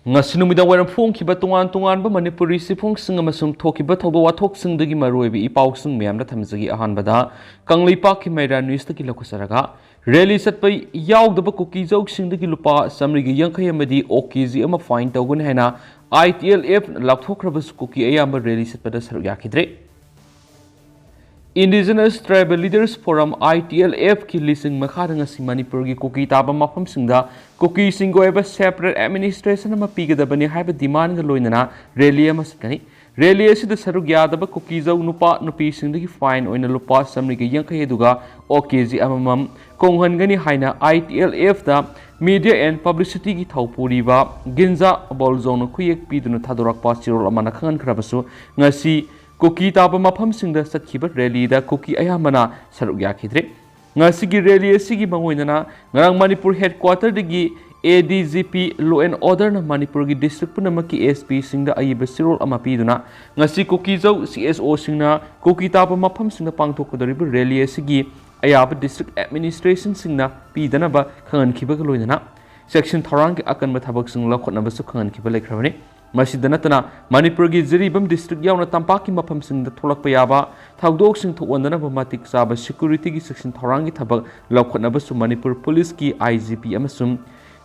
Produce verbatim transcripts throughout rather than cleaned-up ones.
ꯉꯁꯤ ꯅꯨꯃꯤꯗꯥꯡ ꯋꯥꯏꯔꯝ ꯐꯣꯡꯈꯤꯕ ꯇꯣꯉꯥꯟ ꯇꯣꯉꯥꯟꯕ ꯃꯅꯤꯄꯨꯔꯤ ꯆꯦꯐꯣꯡꯁꯤꯡ ꯑꯃꯁꯨꯡ ꯊꯣꯛꯈꯤꯕ ꯊꯧꯗꯣꯛ ꯋꯥꯊꯣꯛꯁꯤꯡꯗꯒꯤ ꯃꯔꯨꯑꯣꯏꯕ ꯏ ꯄꯥꯎꯁꯤꯡ ꯃꯌꯥꯝꯗ ꯊꯝꯖꯒꯦ꯫ ꯑꯍꯥꯟꯕꯗ ꯀꯪꯂꯩꯄꯥꯛꯀꯤ ꯃꯩꯔꯥ ꯅ꯭ꯌꯨꯁꯇꯒꯤ ꯂꯧꯈꯠꯆꯔꯒ, ꯔꯦꯂꯤ ꯆꯠꯄ ꯌꯥꯎꯗꯕ ꯀꯨꯀꯤꯖꯧꯁꯤꯡꯗꯒꯤ ꯂꯨꯄꯥ ꯆꯥꯃꯔꯤꯒ ꯌꯥꯡꯈꯩ ꯑꯃꯗꯤ ꯑꯣ ꯀꯦ ꯖꯤ ꯑꯃ ꯐꯥꯏꯟ ꯇꯧꯒꯅꯤ ꯍꯥꯏꯅ ꯑꯥꯏ ꯇꯤ ꯑꯦꯜ ꯑꯦꯐ ꯂꯥꯎꯊꯣꯛꯈ꯭ꯔꯕꯁꯨ ꯀꯨꯀꯤ ꯑꯌꯥꯝꯕ ꯔꯦꯂꯤ ꯆꯠꯄꯗ ꯁꯔꯨꯛ ꯌꯥꯈꯤꯗ꯭ꯔꯦ꯫ Indigenous Tribal Leaders Forum, I T L F ꯀꯤ ꯂꯤꯁꯤꯡ ꯃꯈꯥꯗ ꯉꯁꯤ ꯃꯅꯤꯄꯨꯔꯒꯤ ꯀꯨꯀꯤ ꯇꯥꯕ ꯃꯐꯝꯁꯤꯡꯗ ꯀꯨꯀꯤꯁꯤꯡꯒꯤ ꯑꯣꯏꯕ separate administration ꯑꯃ ꯄꯤꯒꯗꯕꯅꯤ ꯍꯥꯏꯕ ꯗꯤꯃꯥꯟꯒ ꯂꯣꯏꯅꯅ ꯔꯦꯂꯤ ꯑꯃ ꯆꯠꯀꯅꯤ꯫ ꯔꯦꯂꯤ ꯑꯁꯤꯗ ꯁꯔꯨꯛ ꯌꯥꯗꯕ ꯀꯨꯀꯤꯖꯧ ꯅꯨꯄꯥ ꯅꯨꯄꯤꯁꯤꯡꯗꯒꯤ ꯐꯥꯏꯟ ꯑꯣꯏꯅ ꯂꯨꯄꯥ ꯆꯥꯃꯔꯤꯒ ꯌꯥꯡꯈꯩ ꯑꯗꯨꯒ ꯑꯣ ꯀꯦ ꯖꯤ ꯑꯃꯃꯝ ꯈꯣꯡꯍꯟꯒꯅꯤ ꯍꯥꯏꯅ I T L F the Media and Publicity ꯒꯤ ꯊꯧ ꯄꯨꯔꯤꯕ ꯒꯤꯟꯖꯥ ꯕꯣꯜꯖꯣꯡꯅ ꯈꯨꯌꯦꯛ ꯄꯤꯗꯨꯅ ꯊꯥꯗꯣꯔꯛꯄ ꯆꯦꯔꯣꯜ ꯑꯃꯅ ꯈꯪꯍꯟꯈ꯭ꯔꯕꯁꯨ, ꯉꯁꯤ ꯀꯨꯀꯤ ꯇꯥꯕ ꯃꯐꯝꯁꯤꯡꯗ ꯆꯠꯈꯤꯕ ꯔꯦꯂꯤꯗ ꯀꯨꯀꯤ ꯑꯌꯥꯝꯕꯅ ꯁꯔꯨꯛ ꯌꯥꯈꯤꯗ꯭ꯔꯦ꯫ ꯉꯁꯤꯒꯤ ꯔꯦꯂꯤ ꯑꯁꯤꯒꯤ ꯃꯥꯡꯑꯣꯏꯅꯅ ꯉꯔꯥꯡ ꯃꯅꯤꯄꯨꯔ headquarter ꯗꯒꯤ A D G P Law and Order ꯅ ꯃꯅꯤꯄꯨꯔꯒꯤ district ꯄꯨꯝꯅꯃꯛꯀꯤ S P ꯁꯤꯡꯗ ꯑꯏꯕ ꯆꯦꯔꯣꯜ ꯑꯃ ꯄꯤꯗꯨꯅ, ꯉꯁꯤ ꯀꯨꯀꯤꯖꯧ C S O ꯁꯤꯡꯅ ꯀꯨꯀꯤ ꯇꯥꯕ ꯃꯐꯝꯁꯤꯡꯗ ꯄꯥꯡꯊꯣꯛꯀꯗꯧꯔꯤꯕ ꯔꯦꯂꯤ ꯑꯁꯤꯒꯤ ꯑꯌꯥꯕ district administration ꯁꯤꯡꯅ ꯄꯤꯗꯅꯕ ꯈꯪꯍꯟꯈꯤꯕꯒ ꯂꯣꯏꯅꯅ ꯆꯦꯛꯁꯤꯟ ꯊꯧꯔꯥꯡꯒꯤ ꯑꯀꯟꯕ ꯊꯕꯛꯁꯤꯡ ꯂꯧꯈꯠꯅꯕꯁꯨ ꯈꯪꯍꯟꯈꯤꯕ ꯂꯩꯈ꯭ꯔꯕꯅꯤ꯫ ꯃꯁꯤꯗ ꯅꯠꯇꯅ ꯃꯅꯤꯄꯨꯔꯒꯤ ꯖꯤꯔꯤꯕꯥꯝ district ꯌꯥꯎꯅ ꯇꯝꯄꯥꯛꯀꯤ ꯃꯐꯝꯁꯤꯡꯗ ꯊꯣꯛꯂꯛꯄ ꯌꯥꯕ ꯊꯧꯗꯣꯛꯁꯤꯡ ꯊꯣꯛꯍꯟꯗꯅꯕ ꯃꯇꯤꯛ ꯆꯥꯕ security ꯒꯤ ꯆꯦꯛꯁꯤꯟ ꯊꯧꯔꯥꯡꯒꯤ ꯊꯕꯛ ꯂꯧꯈꯠꯅꯕꯁꯨ ꯃꯅꯤꯄꯨꯔ ꯄꯨꯂꯤꯁꯀꯤ I G P ꯑꯃꯁꯨꯡ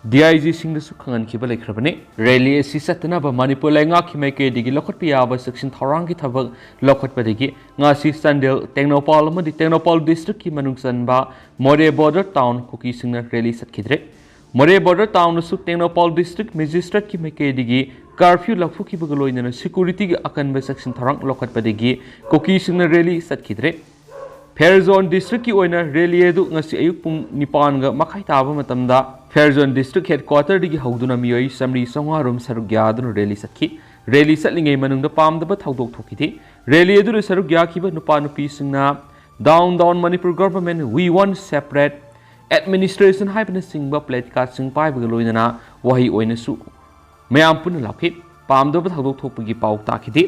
D I G ꯁꯤꯡꯗꯁꯨ ꯈꯪꯍꯟꯈꯤꯕ ꯂꯩꯈ꯭ꯔꯕꯅꯤ꯫ ꯔꯦꯂꯤ ꯑꯁꯤ ꯆꯠꯇꯅꯕ ꯃꯅꯤꯄꯨꯔ ꯂꯩꯉꯥꯛꯀꯤ ꯃꯥꯏꯀꯩꯗꯒꯤ ꯂꯧꯈꯠꯄ ꯌꯥꯕ ꯆꯦꯛꯁꯤꯟ ꯊꯧꯔꯥꯡꯒꯤ ꯊꯕꯛ ꯂꯧꯈꯠꯄꯗꯒꯤ ꯉꯁꯤ ꯆꯥꯟꯗꯦꯜ, ꯇꯦꯡꯅꯧꯄꯥꯜ ꯑꯃꯗꯤ ꯇꯦꯡꯅꯧꯄꯥꯜ district ꯀꯤ ꯃꯅꯨꯡ ꯆꯟꯕ ꯃꯣꯔꯦ border town ꯀꯨꯀꯤꯁꯤꯡꯅ ꯔꯦꯂꯤ ꯆꯠꯈꯤꯗ꯭ꯔꯦ꯫ ꯃꯣꯔꯦ border town ꯗꯁꯨ ꯇꯦꯡꯅꯧꯄꯥꯜ district magistrate ꯀꯤ ꯃꯥꯏꯀꯩꯗꯒꯤ curfew ꯂꯧꯊꯣꯛꯈꯤꯕꯒ ꯂꯣꯏꯅꯅ security ꯒꯤ ꯑꯀꯟꯕ ꯆꯦꯛꯁꯤꯟ ꯊꯧꯔꯥꯡ ꯂꯧꯈꯠꯄꯗꯒꯤ ꯀꯨꯀꯤꯁꯤꯡꯅ ꯔꯦꯂꯤ ꯆꯠꯈꯤꯗ꯭ꯔꯦ꯫ ꯐꯦꯔꯖꯣꯟ district ꯀꯤ ꯑꯣꯏꯅ ꯔꯦꯂꯤ ꯑꯗꯨ ꯉꯁꯤ ꯑꯌꯨꯛ ꯄꯨꯡ ꯅꯤꯄꯥꯟꯒ ꯃꯈꯥꯏ ꯇꯥꯕ ꯃꯇꯝꯗ ꯐꯦꯔꯖꯣꯟ district headquarter ꯗꯒꯤ ꯍꯧꯗꯨꯅ ꯃꯤꯑꯣꯏ ꯆꯥꯃꯔꯤ ꯆꯥꯝꯃꯉꯥ ꯔꯣꯝ ꯁꯔꯨꯛ ꯌꯥꯗꯨꯅ ꯔꯦꯂꯤ ꯆꯠꯈꯤ꯫ ꯔꯦꯂꯤ ꯆꯠꯂꯤꯉꯩ ꯃꯅꯨꯡꯗ ꯄꯥꯝꯗꯕ ꯊꯧꯗꯣꯛ ꯊꯣꯛꯈꯤꯗꯦ꯫ ꯔꯦꯂꯤ ꯑꯗꯨꯗ ꯁꯔꯨꯛ ꯌꯥꯈꯤꯕ ꯅꯨꯄꯥ ꯅꯨꯄꯤꯁꯤꯡꯅ Down Down Manipur Government, We Want Separate Administration ꯍꯥꯏꯕꯅꯆꯤꯡꯕ placard ꯁꯤꯡ ꯄꯥꯏꯕꯒ ꯂꯣꯏꯅꯅ ꯋꯥꯍꯩ ꯑꯣꯏꯅꯁꯨ ꯃꯌꯥꯝ ꯄꯨꯟꯅ ꯂꯥꯎꯈꯤ꯫ ꯄꯥꯝꯗꯕ ꯊꯧꯗꯣꯛ ꯊꯣꯛꯄꯒꯤ ꯄꯥꯎ ꯇꯥꯈꯤꯗꯦ꯫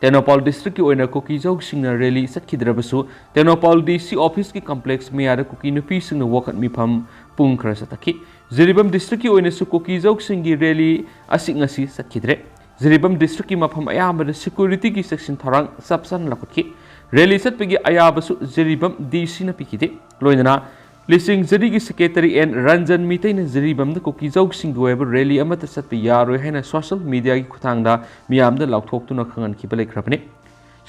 ꯇꯦꯡꯅꯧꯄꯥꯜ district ꯀꯤ ꯑꯣꯏꯅ ꯀꯨꯀꯤꯖꯧꯁꯤꯡꯅ ꯔꯦꯂꯤ ꯆꯠꯈꯤꯗ꯭ꯔꯕꯁꯨ, ꯇꯦꯡꯅꯧꯄꯥꯜ D C office ꯀꯤ complex ꯃꯌꯥꯗ ꯀꯨꯀꯤ ꯅꯨꯄꯤꯁꯤꯡꯅ ꯋꯥꯀꯠ ꯃꯤꯐꯝ ꯄꯨꯡ ꯈꯔ ꯆꯠꯊꯈꯤ꯫ ꯖꯤꯔꯤꯕꯥꯝ ꯗꯤꯁꯇ꯭ꯔꯤꯛꯀꯤ ꯑꯣꯏꯅꯁꯨ ꯀꯨꯀꯤꯖꯧꯁꯤꯡꯒꯤ ꯔꯦꯂꯤ ꯑꯁꯤ ꯉꯁꯤ ꯆꯠꯈꯤꯗ꯭ꯔꯦ꯫ ꯖꯤꯔꯤꯕꯥꯝ ꯗꯤꯁꯇ꯭ꯔꯤꯛꯀꯤ ꯃꯐꯝ ꯑꯌꯥꯝꯕꯗ ꯁꯦꯀ꯭ꯌꯨꯔꯤꯇꯤꯒꯤ ꯆꯦꯛꯁꯤꯟ ꯊꯧꯔꯥꯡ ꯆꯞ ꯆꯥꯅ ꯂꯧꯈꯠꯈꯤ꯫ ꯔꯦꯂꯤ ꯆꯠꯄꯒꯤ ꯑꯌꯥꯕꯁꯨ ꯖꯤꯔꯤꯕꯥꯝ ꯗꯤ ꯁꯤꯅ ꯄꯤꯈꯤꯗꯦ꯫ ꯂꯣꯏꯅꯅ ꯂꯤꯁꯤꯡ ꯖꯔꯤꯒꯤ ꯁꯦꯀ꯭ꯔꯦꯇꯔꯤ ꯑꯦꯟ ꯔꯟꯖꯟ ꯃꯤꯇꯩꯅ ꯖꯤꯔꯤꯕꯥꯝꯗ ꯀꯨꯀꯤꯖꯧꯁꯤꯡꯒꯤ ꯑꯣꯏꯕ ꯔꯦꯂꯤ ꯑꯃꯠꯇ ꯆꯠꯄ ꯌꯥꯔꯣꯏ ꯍꯥꯏꯅ ꯁꯣꯁꯤꯌꯦꯜ ꯃꯤꯗꯤꯌꯥꯒꯤ ꯈꯨꯠꯊꯥꯡꯗ ꯃꯤꯌꯥꯝꯗ ꯂꯥꯎꯊꯣꯛꯇꯨꯅ ꯈꯪꯍꯟꯈꯤꯕ ꯂꯩꯈ꯭ꯔꯕꯅꯤ꯫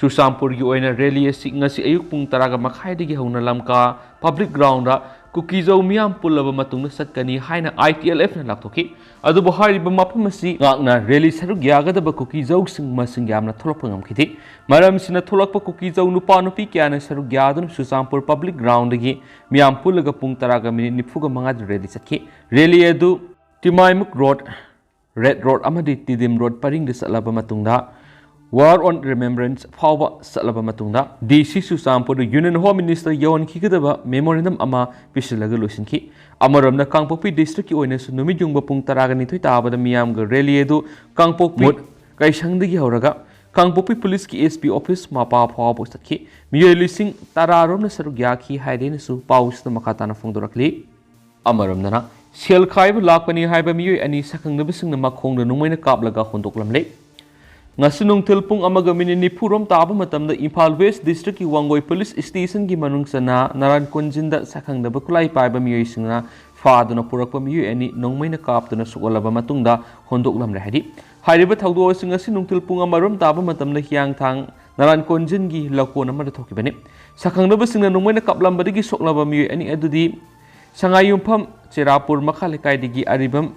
ꯆꯨꯔꯆꯥꯟꯄꯨꯔꯒꯤ ꯑꯣꯏꯅ ꯔꯦꯂꯤ ꯑꯁꯤ ꯉꯁꯤ ꯑꯌꯨꯛ ꯄꯨꯡ ꯇꯔꯥꯒ ꯃꯈꯥꯏꯗꯒꯤ ꯍꯧꯅ ꯂꯝꯀꯥ ꯄꯕ꯭ꯂꯤꯛ ꯒ꯭ꯔꯥꯎꯟꯗ ꯀꯨꯀꯤꯖꯧ ꯃꯤꯌꯥꯝ ꯄꯨꯜꯂꯕ ꯃꯇꯨꯡꯗ ꯆꯠꯀꯅꯤ ꯍꯥꯏꯅ ꯑꯥꯏ ꯇꯤ ꯑꯦꯜ ꯑꯦꯐꯅ ꯂꯥꯎꯊꯣꯛꯈꯤ꯫ ꯑꯗꯨꯕꯨ ꯍꯥꯏꯔꯤꯕ ꯃꯐꯝ ꯑꯁꯤ ꯉꯥꯛꯅ ꯔꯦꯂꯤ ꯁꯔꯨꯛ ꯌꯥꯒꯗꯕ ꯀꯨꯀꯤꯖꯧꯁꯤꯡ ꯃꯁꯤꯡ ꯌꯥꯝꯅ ꯊꯣꯛꯂꯛꯄ ꯉꯝꯈꯤꯗꯦ꯫ ꯃꯔꯝꯁꯤꯅ ꯊꯣꯛꯂꯛꯄ ꯀꯨꯀꯤꯖꯧ ꯅꯨꯄꯥ ꯅꯨꯄꯤ ꯀꯌꯥꯅ ꯁꯔꯨꯛ ꯌꯥꯗꯨꯅ ꯆꯨꯔꯆꯥꯟꯄꯨꯔ ꯄꯕ꯭ꯂꯤꯛ ꯒ꯭ꯔꯥꯎꯟꯗꯒꯤ ꯃꯤꯌꯥꯝ ꯄꯨꯜꯂꯒ ꯄꯨꯡ ꯇꯔꯥꯒ ꯃꯤꯅꯤꯠ ꯅꯤꯐꯨꯒ ꯃꯉꯥꯗ ꯔꯦꯂꯤ ꯆꯠꯈꯤ꯫ ꯔꯦꯂꯤ ꯑꯗꯨ ꯇꯤꯃꯥꯏꯃꯨꯛ ꯔꯣꯗ, ꯔꯦꯗ ꯔꯣꯗ ꯑꯃꯗꯤ ꯇꯤꯗꯤꯝ ꯔꯣꯗ ꯄꯔꯤꯡꯗ ꯆꯠꯂꯕ ꯃꯇꯨꯡꯗ War on Remembrance ꯐꯥꯎꯕ ꯆꯠꯂꯕ ꯃꯇꯨꯡꯗ ꯗꯤ ꯁꯤ ꯆꯨꯔꯆꯥꯟꯄꯨꯔꯗ ꯌꯨꯅꯤꯌꯟ ꯍꯣꯝ ꯃꯤꯅꯤꯁꯇꯔ ꯌꯧꯍꯟꯈꯤꯒꯗꯕ ꯃꯦꯃꯣꯔꯦꯟꯗꯝ ꯑꯃ ꯄꯤꯁꯤꯜꯂꯒ ꯂꯣꯏꯁꯤꯟꯈꯤ꯫ ꯑꯃꯔꯣꯝꯗ ꯀꯥꯡꯄꯣꯛꯄꯤ ꯗꯤꯁꯇ꯭ꯔꯤꯛꯀꯤ ꯑꯣꯏꯅꯁꯨ ꯅꯨꯃꯤꯠ ꯌꯨꯡꯕ ꯄꯨꯡ ꯇꯔꯥꯒ ꯅꯤꯊꯣꯏ ꯇꯥꯕꯗ ꯃꯤꯌꯥꯝꯒ ꯔꯦꯂꯤ ꯑꯗꯨ ꯀꯥꯡꯄꯣꯛꯄꯤ ꯃꯣꯠ ꯀꯩꯁꯪꯗꯒꯤ ꯍꯧꯔꯒ ꯀꯥꯡꯄꯣꯛꯄꯤ ꯄꯨꯂꯤꯁꯀꯤ ꯑꯦꯁ ꯄꯤ ꯑꯣꯐꯤꯁ ꯃꯄꯥ ꯐꯥꯎꯕ ꯆꯠꯈꯤ꯫ ꯃꯤꯑꯣꯏ ꯂꯤꯁꯤꯡ ꯇꯔꯥ ꯔꯣꯝꯅ ꯁꯔꯨꯛ ꯌꯥꯈꯤ ꯍꯥꯏꯔꯦꯅꯁꯨ ꯄꯥꯎꯁꯤꯗ ꯃꯈꯥ ꯇꯥꯅ ꯐꯣꯡꯗꯣꯔꯛꯂꯤ꯫ ꯑꯃꯔꯣꯝꯗꯅ ꯁꯦꯜ ꯈꯥꯏꯕ ꯂꯥꯛꯄꯅꯤ ꯍꯥꯏꯕ ꯃꯤꯑꯣꯏ ꯑꯅꯤ ꯁꯛꯈꯪꯅꯕꯁꯤꯡꯅ ꯃꯈꯣꯡꯗ ꯅꯣꯡꯃꯩꯅ ꯀꯥꯞꯂꯒ ꯍꯨꯟꯗꯣꯛꯂꯝꯂꯦ꯫ ꯉꯁꯤ ꯅꯨꯡꯊꯤꯜ ꯄꯨꯡ ꯑꯃꯒ ꯃꯤꯅꯤꯠ ꯅꯤꯐꯨ ꯔꯣꯝ ꯇꯥꯕ ꯃꯇꯝꯗ ꯏꯝꯐꯥꯜ ꯋꯦꯁ ꯗꯤꯁꯇ꯭ꯔꯤꯛꯀꯤ ꯋꯥꯡꯒꯣꯏ ꯄꯨꯂꯤꯁ ꯁ꯭ꯇꯦꯁꯟꯒꯤ ꯃꯅꯨꯡ ꯆꯟꯅ ꯅꯔꯥꯟ ꯀꯣꯟꯖꯤꯟꯗ ꯁꯛꯈꯪꯅꯕ ꯈꯨꯠꯂꯥꯏ ꯄꯥꯏꯕ ꯃꯤꯑꯣꯏꯁꯤꯡꯅ ꯐꯥꯗꯨꯅ ꯄꯨꯔꯛꯄ ꯃꯤꯑꯣꯏ ꯑꯅꯤ ꯅꯣꯡꯃꯩꯅ ꯀꯥꯞꯇꯨꯅ ꯁꯣꯛꯍꯜꯂꯕ ꯃꯇꯨꯡꯗ ꯍꯨꯟꯗꯣꯛꯂꯝꯂꯦ ꯍꯥꯏꯔꯤ꯫ ꯍꯥꯏꯔꯤꯕ ꯊꯧꯗꯣꯛ ꯑꯁꯤ ꯉꯁꯤ ꯅꯨꯡꯊꯤꯜ ꯄꯨꯡ ꯑꯃ ꯔꯣꯝ ꯇꯥꯕ ꯃꯇꯝꯗ ꯍꯤꯌꯥꯡꯊꯥꯡ ꯅꯔꯥꯟ ꯀꯣꯟꯖꯤꯟꯒꯤ ꯂꯧꯀꯣꯟ ꯑꯃꯗ ꯊꯣꯛꯈꯤꯕꯅꯤ꯫ ꯁꯛꯈꯪꯅꯕꯁꯤꯡꯅ ꯅꯣꯡꯃꯩꯅ ꯀꯥꯞꯂꯝꯕꯗꯒꯤ ꯁꯣꯛꯂꯕ ꯃꯤꯑꯣꯏ ꯑꯅꯤ ꯑꯗꯨꯗꯤ ꯁꯉꯥꯏꯌꯨꯝꯐꯝ ꯆꯦꯔꯥꯄꯨꯔ ꯃꯈꯥ ꯂꯩꯀꯥꯏꯗꯒꯤ ꯑꯔꯤꯕꯝ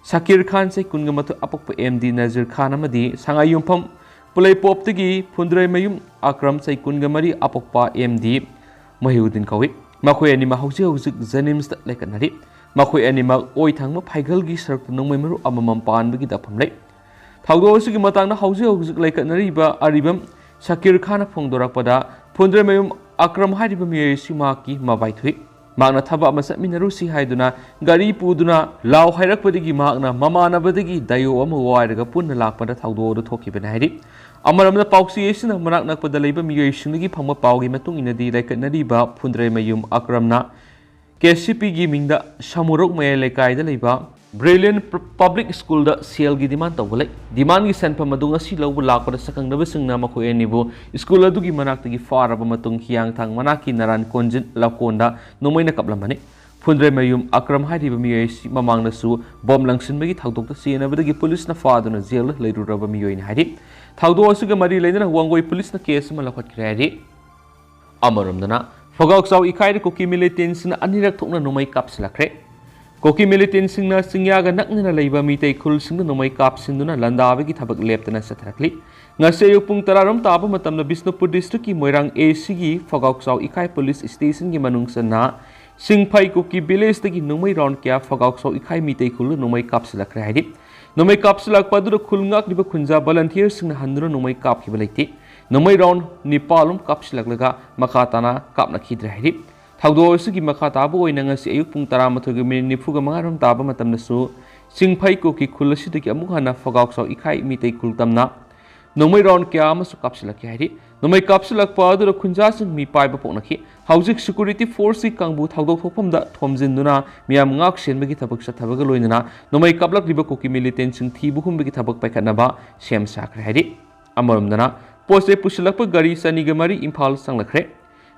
ꯁꯀꯤꯔ ꯈꯥꯟ ꯆꯍꯤ ꯀꯨꯟꯒ ꯃꯥꯊꯣꯏ ꯑꯄꯣꯛꯄ ꯑꯦꯝ ꯗꯤ ꯅꯖꯤꯔ ꯈꯥꯟ ꯑꯃꯗꯤ ꯁꯉꯥꯏꯌꯨꯝꯐꯝ ꯄꯨꯂꯩꯄꯣꯞꯇꯒꯤ ꯐꯨꯟꯗ꯭ꯔꯩꯃꯌꯨꯝ ꯑꯀ꯭ꯔꯝ ꯆꯍꯤ ꯀꯨꯟꯒ ꯃꯔꯤ ꯑꯄꯣꯛꯄ ꯑꯦꯝ ꯗꯤ ꯃꯍꯤꯎꯗꯤꯟ ꯀꯧꯏ꯫ ꯃꯈꯣꯏ ꯑꯅꯤꯃꯛ ꯍꯧꯖꯤꯛ ꯍꯧꯖꯤꯛ ꯖꯦꯅꯤꯝꯁꯇ ꯂꯩꯈꯠꯅꯔꯤ꯫ ꯃꯈꯣꯏ ꯑꯅꯤꯃꯛ ꯑꯣꯏ ꯊꯪꯕ ꯐꯥꯏꯒꯜꯒꯤ ꯁꯔꯨꯛꯇ ꯅꯣꯡꯃꯩ ꯃꯔꯨ ꯑꯃꯃꯝ ꯄꯥꯟꯕꯒꯤ ꯗꯥꯛꯐꯝ ꯂꯩ꯫ ꯊꯧꯗꯣꯛ ꯑꯁꯤꯒꯤ ꯃꯇꯥꯡꯗ ꯍꯧꯖꯤꯛ ꯍꯧꯖꯤꯛ ꯂꯩꯈꯠꯅꯔꯤꯕ ꯑꯔꯤꯕꯝ ꯁꯀꯤꯔ ꯈꯥꯟꯅ ꯐꯣꯡꯗꯣꯔꯛꯄꯗ, ꯐꯨꯟꯗ꯭ꯔꯩꯃꯌꯨꯝ ꯑꯀ꯭ꯔꯝ ꯍꯥꯏꯔꯤꯕ ꯃꯤꯑꯣꯏ ꯑꯁꯤ ꯃꯍꯥꯛꯀꯤ ꯃꯕꯥꯏ ꯊꯣꯛꯏ꯫ ꯃꯍꯥꯛꯅ ꯊꯕꯛ ꯑꯃ ꯆꯠꯃꯤꯟꯅꯔꯨꯁꯤ ꯍꯥꯏꯗꯨꯅ ꯒꯥꯔꯤ ꯄꯨꯗꯨꯅ ꯂꯥꯎ ꯍꯥꯏꯔꯛꯄꯗꯒꯤ ꯃꯍꯥꯛꯅ ꯃꯃꯥꯟꯅꯕꯗꯒꯤ ꯗꯥꯏꯑꯣ ꯑꯃ ꯋꯥꯏꯔꯒ ꯄꯨꯟꯅ ꯂꯥꯛꯄꯗ ꯊꯧꯗꯣꯛ ꯑꯗꯨ ꯊꯣꯛꯈꯤꯕꯅꯤ ꯍꯥꯏꯔꯤ꯫ ꯑꯃꯔꯣꯝꯗ ꯄꯥꯎꯆꯦ ꯑꯁꯤꯅ ꯃꯅꯥꯛ ꯅꯛꯄꯗ ꯂꯩꯕ ꯃꯤꯑꯣꯏꯁꯤꯡꯗꯒꯤ ꯐꯪꯕ ꯄꯥꯎꯒꯤ ꯃꯇꯨꯡ ꯏꯟꯅꯗꯤ ꯂꯩꯈꯠꯅꯔꯤꯕ ꯐꯨꯟꯗ꯭ꯔꯩꯃꯌꯨꯝ ꯑꯀ꯭ꯔꯝꯅ ꯀꯦ ꯁꯤ ꯄꯤꯒꯤ ꯃꯤꯡꯗ ꯁꯃꯨꯔꯣꯛ ꯃꯌꯥꯏ ꯂꯩꯀꯥꯏꯗ ꯂꯩꯕ ꯕ꯭ꯔꯤꯂꯤꯌꯟ ꯄ-, ꯄꯕ꯭ꯂꯤꯛ ꯁ꯭ꯀꯨꯜꯗ ꯁꯦꯜꯒꯤ ꯗꯤꯃꯥꯟ ꯇꯧꯕ ꯂꯩ꯫ ꯗꯤꯃꯥꯟꯒꯤ ꯁꯦꯟꯐꯝ ꯑꯗꯨ ꯉꯁꯤ ꯂꯧꯕ ꯂꯥꯛꯄꯗ ꯁꯛꯈꯪꯅꯕꯁꯤꯡꯅ ꯃꯈꯣꯏ ꯑꯅꯤꯕꯨ ꯁ꯭ꯀꯨꯜ ꯑꯗꯨꯒꯤ ꯃꯅꯥꯛꯇꯒꯤ ꯐꯥꯔꯕ ꯃꯇꯨꯡ ꯍꯤꯌꯥꯡꯊꯥꯡ ꯃꯅꯥꯛꯀꯤ ꯅꯔꯥꯟ ꯀꯣꯟꯖꯤꯟ ꯂꯧꯀꯣꯟꯗ ꯅꯣꯡꯃꯩꯅ ꯀꯥꯞꯂꯝꯕꯅꯤ꯫ ꯐꯨꯟꯗ꯭ꯔꯩꯃꯌꯨꯝ ꯑꯀ꯭ꯔꯝ ꯍꯥꯏꯔꯤꯕ ꯃꯤꯑꯣꯏ ꯑꯁꯤ ꯃꯃꯥꯡꯗꯁꯨ ꯕꯣꯝ ꯂꯪꯁꯤꯟꯕꯒꯤ ꯊꯧꯗꯣꯛꯇ ꯆꯦꯟꯅꯕꯗꯒꯤ ꯄꯨꯂꯤꯁꯅ ꯐꯥꯗꯨꯅ ꯖꯦꯜꯗ ꯂꯩꯔꯨꯔꯕ ꯃꯤꯑꯣꯏꯅꯤ ꯍꯥꯏꯔꯤ꯫ ꯊꯧꯗꯣꯛ ꯑꯁꯤꯒ ꯃꯔꯤ ꯂꯩꯅꯅ ꯋꯥꯡꯒꯣꯏ ꯄꯨꯂꯤꯁꯅ ꯀꯦꯁ ꯑꯃ ꯂꯧꯈꯠꯈ꯭ꯔꯦ ꯍꯥꯏꯔꯤ꯫ ꯑꯃꯔꯣꯝꯗꯅ, ꯐꯒꯥꯎꯆꯥꯎ ꯏꯀꯥꯏꯗ ꯀꯨꯀꯤ ꯃꯤꯂꯤꯇꯦꯟꯁꯤꯡꯅ ꯑꯅꯤꯔꯛ ꯊꯣꯛꯅ ꯅꯣꯡꯃꯩ ꯀꯥꯞꯁꯤꯜꯂꯛꯈ꯭ꯔꯦ꯫ ꯀꯨꯀꯤ ꯃꯤꯂꯤꯇꯦꯟꯁꯤꯡꯅ ꯆꯤꯡꯌꯥꯒ ꯅꯛꯅꯅ ꯂꯩꯕ ꯃꯤꯇꯩ ꯈꯨꯜꯁꯤꯡꯗ ꯅꯣꯡꯃꯩ ꯀꯥꯞꯁꯤꯟꯗꯨꯅ ꯂꯥꯟꯗꯥꯕꯒꯤ ꯊꯕꯛ ꯂꯦꯞꯇꯅ ꯆꯠꯊꯔꯛꯂꯤ꯫ ꯉꯁꯤ ꯑꯌꯨꯛ ꯄꯨꯡ ꯇꯔꯥꯔꯣꯝ ꯇꯥꯕ ꯃꯇꯝꯗ ꯕꯤꯁꯅꯨꯄꯨꯔ ꯗꯤꯁꯇ꯭ꯔꯤꯛꯀꯤ ꯃꯣꯏꯔꯥꯡ ꯑꯦ ꯁꯤꯒꯤ ꯐꯒꯥꯎꯆꯥꯎ ꯏꯀꯥꯏ ꯄꯨꯂꯤꯁ ꯁ꯭ꯇꯦꯁꯟꯒꯤ ꯃꯅꯨꯡ ꯆꯟꯅ ꯁꯤꯡꯐꯩ ꯀꯨꯀꯤ ꯚꯤꯂꯦꯖꯇꯒꯤ ꯅꯣꯡꯃꯩ ꯔꯥꯎꯟ ꯀꯌꯥ ꯐꯒꯥꯎꯆꯥꯎ ꯏꯀꯥꯏ ꯃꯤꯇꯩ ꯈꯨꯜꯗ ꯅꯣꯡꯃꯩ ꯀꯥꯞꯁꯤꯜꯂꯛꯈ꯭ꯔꯦ ꯍꯥꯏꯔꯤ꯫ ꯅꯣꯡꯃꯩ ꯀꯥꯞꯁꯤꯜꯂꯛꯄ ꯑꯗꯨꯗ ꯈꯨꯜ ꯉꯥꯛꯂꯤꯕ ꯈꯨꯟꯖꯥ ꯚꯣꯂꯟꯇꯤꯌꯔꯁꯤꯡꯅ ꯍꯟꯗꯨꯅ ꯅꯣꯡꯃꯩ ꯀꯥꯞꯈꯤꯕ ꯂꯩꯇꯦ꯫ ꯅꯣꯡꯃꯩ ꯔꯥꯎꯟ ꯅꯤꯄꯥꯜ ꯑꯃ ꯀꯥꯞꯁꯤꯜꯂꯛꯂꯒ ꯃꯈꯥ ꯇꯥꯅ ꯀꯥꯞꯅꯈꯤꯗ꯭ꯔꯦ ꯍꯥꯏꯔꯤ꯫ ꯊꯧꯗꯣꯛ ꯑꯁꯤꯒꯤ ꯃꯈꯥ ꯇꯥꯕ ꯑꯣꯏꯅ ꯉꯁꯤ ꯑꯌꯨꯛ ꯄꯨꯡ ꯇꯔꯥꯃꯥꯊꯣꯏꯒ ꯃꯤꯅꯤꯠ ꯅꯤꯐꯨꯒ ꯃꯉꯥ ꯔꯣꯝ ꯇꯥꯕ ꯃꯇꯝꯗꯁꯨ ꯆꯤꯡꯐꯩ ꯀꯨꯀꯤ ꯈꯨꯜ ꯑꯁꯤꯗꯒꯤ ꯑꯃꯨꯛ ꯍꯟꯅ ꯐꯒꯥꯎꯆꯥꯎ ꯏꯀꯥꯏ ꯃꯤꯇꯩ ꯈꯨꯜ ꯇꯝꯅ ꯅꯣꯡꯃꯩ ꯔꯥꯎꯟ ꯀꯌꯥ ꯑꯃꯁꯨ ꯀꯥꯞꯁꯤꯜꯂꯛꯈꯤ ꯍꯥꯏꯔꯤ꯫ ꯅꯣꯡꯃꯩ ꯀꯥꯞꯁꯤꯜꯂꯛꯄ ꯑꯗꯨꯗ ꯈꯨꯟꯖꯥꯁꯤꯡ ꯃꯤꯄꯥꯏꯕ ꯄꯣꯛꯅꯈꯤ꯫ ꯍꯧꯖꯤꯛ ꯁꯦꯀ꯭ꯌꯨꯔꯤꯇꯤ ꯐꯣꯔꯁꯀꯤ ꯀꯥꯡꯕꯨ ꯊꯧꯗꯣꯛ ꯊꯣꯛꯐꯝꯗ ꯊꯣꯝꯖꯤꯟꯗꯨꯅ ꯃꯤꯌꯥꯝ ꯉꯥꯛ ꯁꯦꯟꯕꯒꯤ ꯊꯕꯛ ꯆꯠꯊꯕꯒ ꯂꯣꯏꯅꯅ ꯅꯣꯡꯃꯩ ꯀꯥꯞꯂꯛꯂꯤꯕ ꯀꯨꯀꯤ ꯃꯤꯂꯤꯇꯦꯟꯁꯤꯡ ꯊꯤꯕ ꯍꯨꯝꯕꯒꯤ ꯊꯕꯛ ꯄꯥꯏꯈꯠꯅꯕ ꯁꯦꯝ ꯁꯥꯈ꯭ꯔꯦ ꯍꯥꯏꯔꯤ꯫ ꯑꯃꯔꯣꯝꯗꯅ, ꯄꯣꯠ ꯆꯩ ꯄꯨꯁꯤꯜꯂꯛꯄ ꯒꯥꯔꯤ ꯆꯅꯤꯒ ꯃꯔꯤ ꯏꯝꯐꯥꯜ ꯆꯪꯂꯛꯈ꯭ꯔꯦ꯫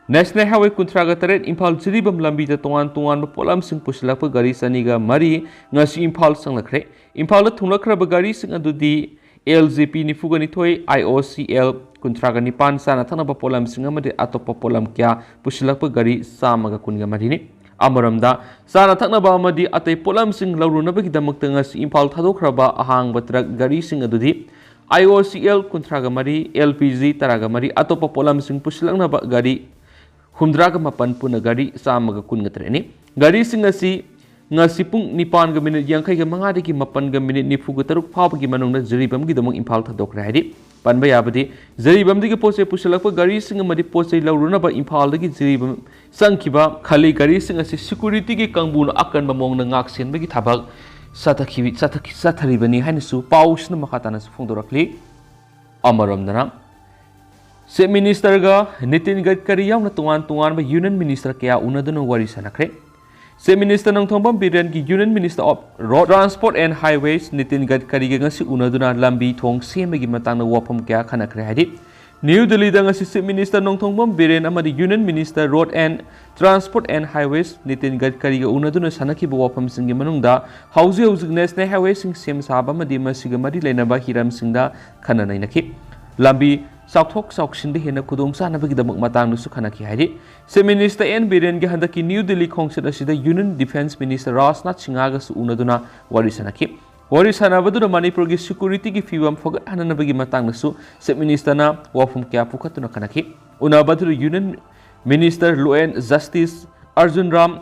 ꯅꯦꯁꯅꯦꯜ ꯍꯥꯏꯋꯦ ꯀꯨꯟꯊ꯭ꯔꯥꯒ ꯇꯔꯦꯠ ꯏꯝꯐꯥꯜ ꯖꯤꯔꯤꯕꯥꯝ ꯂꯝꯕꯤꯗ ꯇꯣꯉꯥꯟ ꯇꯣꯉꯥꯟꯕ ꯄꯣꯠꯂꯝꯁꯤꯡ ꯄꯨꯁꯤꯜꯂꯛꯄ ꯒꯥꯔꯤ ꯆꯅꯤꯒ ꯃꯔꯤ ꯉꯁꯤ ꯏꯝꯐꯥꯜ ꯆꯪꯂꯛꯈ꯭ꯔꯦ꯫ ꯏꯝꯐꯥꯜꯗ ꯊꯨꯡꯂꯛꯈ꯭ꯔꯕ ꯒꯥꯔꯤꯁꯤꯡ ꯑꯗꯨꯗꯤ ꯑꯦꯜ ꯖꯤ ꯄꯤ ꯅꯤꯐꯨꯒ ꯅꯤꯊꯣꯏ, ꯑꯥꯏ ꯑꯣ ꯁꯤ ꯑꯦꯜ ꯀꯨꯟꯊ꯭ꯔꯥꯒ ꯅꯤꯄꯥꯟ, ꯆꯥꯅ ꯊꯛꯅꯕ ꯄꯣꯠꯂꯝꯁꯤꯡ ꯑꯃꯗꯤ ꯑꯇꯣꯞꯄ ꯄꯣꯠꯂꯝ ꯀꯌꯥ ꯄꯨꯁꯤꯜꯂꯛꯄ ꯒꯥꯔꯤ ꯆꯥꯝꯃꯒ ꯀꯨꯟꯒ ꯃꯔꯤꯅꯤ꯫ ꯑꯃꯔꯣꯝꯗ, ꯆꯥꯅ ꯊꯛꯅꯕ ꯑꯃꯗꯤ ꯑꯇꯩ ꯄꯣꯠꯂꯝꯁꯤꯡ ꯂꯧꯔꯨꯅꯕꯒꯤꯗꯃꯛꯇ ꯉꯁꯤ ꯏꯝꯐꯥꯜ ꯊꯥꯗꯣꯛꯈ꯭ꯔꯕ ꯑꯍꯥꯡꯕ ꯇ꯭ꯔꯛ ꯒꯥꯔꯤꯁꯤꯡ ꯑꯗꯨꯗꯤ ꯑꯥꯏ ꯑꯣ ꯁꯤ ꯑꯦꯜ ꯀꯨꯟꯊ꯭ꯔꯥꯒ ꯃꯔꯤ, ꯑꯦꯜ ꯄꯤ ꯖꯤ ꯇꯔꯥꯒ ꯃꯔꯤ, ꯑꯇꯣꯞꯄ ꯄꯣꯠꯂꯝꯁꯤꯡ ꯄꯨꯁꯤꯜꯂꯛꯅꯕ ꯒꯥꯔꯤ ꯍꯨꯝꯗ꯭ꯔꯥꯒ ꯃꯥꯄꯟ, ꯄꯨꯟꯅ ꯒꯥꯔꯤ ꯆꯥꯝꯃꯒ ꯀꯨꯟꯒ ꯇꯔꯦꯠꯅꯤ꯫ ꯒꯥꯔꯤꯁꯤꯡ ꯑꯁꯤ ꯉꯁꯤ ꯄꯨꯡ ꯅꯤꯄꯥꯟꯒ ꯃꯤꯅꯤꯠ ꯌꯥꯡꯈꯩꯒ ꯃꯉꯥꯗꯒꯤ ꯃꯥꯄꯟꯒ ꯃꯤꯅꯤꯠ ꯅꯤꯐꯨꯒ ꯇꯔꯨꯛ ꯐꯥꯎꯕꯒꯤ ꯃꯅꯨꯡꯗ ꯖꯤꯔꯤꯕꯥꯝꯒꯤꯗꯃꯛ ꯏꯝꯐꯥꯜ ꯊꯥꯗꯣꯛꯈ꯭ꯔꯦ ꯍꯥꯏꯔꯤ꯫ ꯄꯟꯕ ꯌꯥꯕꯗꯤ, ꯖꯤꯔꯤꯕꯥꯝꯗꯒꯤ ꯄꯣꯠ ꯆꯩ ꯄꯨꯁꯤꯜꯂꯛꯄ ꯒꯥꯔꯤꯁꯤꯡ ꯑꯃꯗꯤ ꯄꯣꯠ ꯆꯩ ꯂꯧꯔꯨꯅꯕ ꯏꯝꯐꯥꯜꯗꯒꯤ ꯖꯤꯔꯤꯕꯥꯝ ꯆꯪꯈꯤꯕ ꯈꯥꯂꯤ ꯒꯥꯔꯤꯁꯤꯡ ꯑꯁꯤ ꯁꯦꯀ꯭ꯌꯨꯔꯤꯇꯤꯒꯤ ꯀꯥꯡꯕꯨꯅ ꯑꯀꯟꯕ ꯃꯑꯣꯡꯗ ꯉꯥꯛ ꯁꯦꯟꯕꯒꯤ ꯊꯕꯛ ꯆꯠꯊꯈꯤꯕꯤ-, ꯆꯠꯊꯈꯤ-, ꯆꯠꯊꯔꯤꯕꯅꯤ ꯍꯥꯏꯅꯁꯨ ꯄꯥꯎꯁꯤꯅ ꯃꯈꯥ ꯇꯥꯅꯁꯨ ꯐꯣꯡꯗꯣꯔꯛꯂꯤ꯫ ꯑꯃꯔꯣꯝꯗꯅ, ꯆꯤꯐ ꯃꯤꯅꯤꯁꯇꯔꯒ ꯅꯤꯇꯤꯟ ꯒꯗꯀꯔꯤ ꯌꯥꯎꯅ ꯇꯣꯉꯥꯟ ꯇꯣꯉꯥꯟꯕ ꯌꯨꯅꯤꯌꯟ ꯃꯤꯅꯤꯁꯇꯔ ꯀꯌꯥ ꯎꯅꯗꯨꯅ ꯋꯥꯔꯤ ꯁꯥꯟꯅꯈ꯭ꯔꯦ꯫ Chief Minister Nongthombam ꯕꯤꯔꯦꯟꯒꯤ Union Minister of Road Transport and Highways Nitin ꯒꯗꯀꯔꯤꯒ ꯉꯁꯤ ꯎꯅꯗꯨꯅ ꯂꯝꯕꯤ ꯊꯣꯡ ꯁꯦꯝꯕꯒꯤ ꯃꯇꯥꯡꯗ ꯋꯥꯐꯝ ꯀꯌꯥ ꯈꯟꯅꯈ꯭ꯔꯦ ꯍꯥꯏꯔꯤ꯫ ꯅ꯭ꯌꯨ ꯗꯤꯜꯂꯤꯗ ꯉꯁꯤ Chief Minister ꯅꯣꯡꯊꯣꯝꯕꯝ ꯕꯤꯔꯦꯟ ꯑꯃꯗꯤ Union Minister Road and Transport and Highways Nitin ꯒꯗꯀꯔꯤꯒ ꯎꯅꯗꯨꯅ ꯁꯥꯟꯅꯈꯤꯕ ꯋꯥꯐꯝꯁꯤꯡꯒꯤ ꯃꯅꯨꯡꯗ ꯍꯧꯖꯤꯛ ꯍꯧꯖꯤꯛ National Highwayꯁꯤꯡ ꯁꯦꯝ ꯁꯥꯕ ꯑꯃꯗꯤ ꯃꯁꯤꯒ ꯃꯔꯤ ꯂꯩꯅꯕ ꯍꯤꯔꯝꯁꯤꯡꯗ ꯈꯟꯅ ꯅꯩꯅꯈꯤ꯫ ꯂꯝꯕꯤ ꯆꯥꯎꯊꯣꯛ ꯆꯥꯎꯁꯤꯟꯗ ꯍꯦꯟꯅ ꯈꯨꯗꯣꯡꯆꯥꯅꯕꯒꯤꯗꯃꯛ ꯃꯇꯥꯡꯗꯁꯨ ꯈꯟꯅꯈꯤ ꯍꯥꯏꯔꯤ꯫ Chief Minister ꯑꯦꯟ ꯕꯤꯔꯦꯟꯒꯤ ꯍꯟꯗꯛꯀꯤ ꯅ꯭ꯌꯨ ꯗꯤꯜꯂꯤ ꯈꯣꯡꯆꯠ ꯑꯁꯤꯗ Union Defence Minister ꯔꯥꯖꯅꯥꯊ ꯁꯤꯡꯍꯒꯁꯨ ꯎꯅꯗꯨꯅ ꯋꯥꯔꯤ ꯁꯥꯟꯅꯈꯤ꯫ ꯋꯥꯔꯤ ꯁꯥꯟꯅꯕꯗꯨꯅ ꯃꯅꯤꯄꯨꯔꯒꯤ securityꯒꯤ ꯐꯤꯕꯝ ꯐꯒꯠꯍꯟꯅꯕꯒꯤ ꯃꯇꯥꯡꯗꯁꯨ Chief Ministerꯅ ꯋꯥꯐꯝ ꯀꯌꯥ ꯄꯨꯈꯠꯇꯨꯅ ꯈꯟꯅꯈꯤ꯫ ꯎꯅꯕꯗꯨꯗ Union Minister law and justice Arjun Ram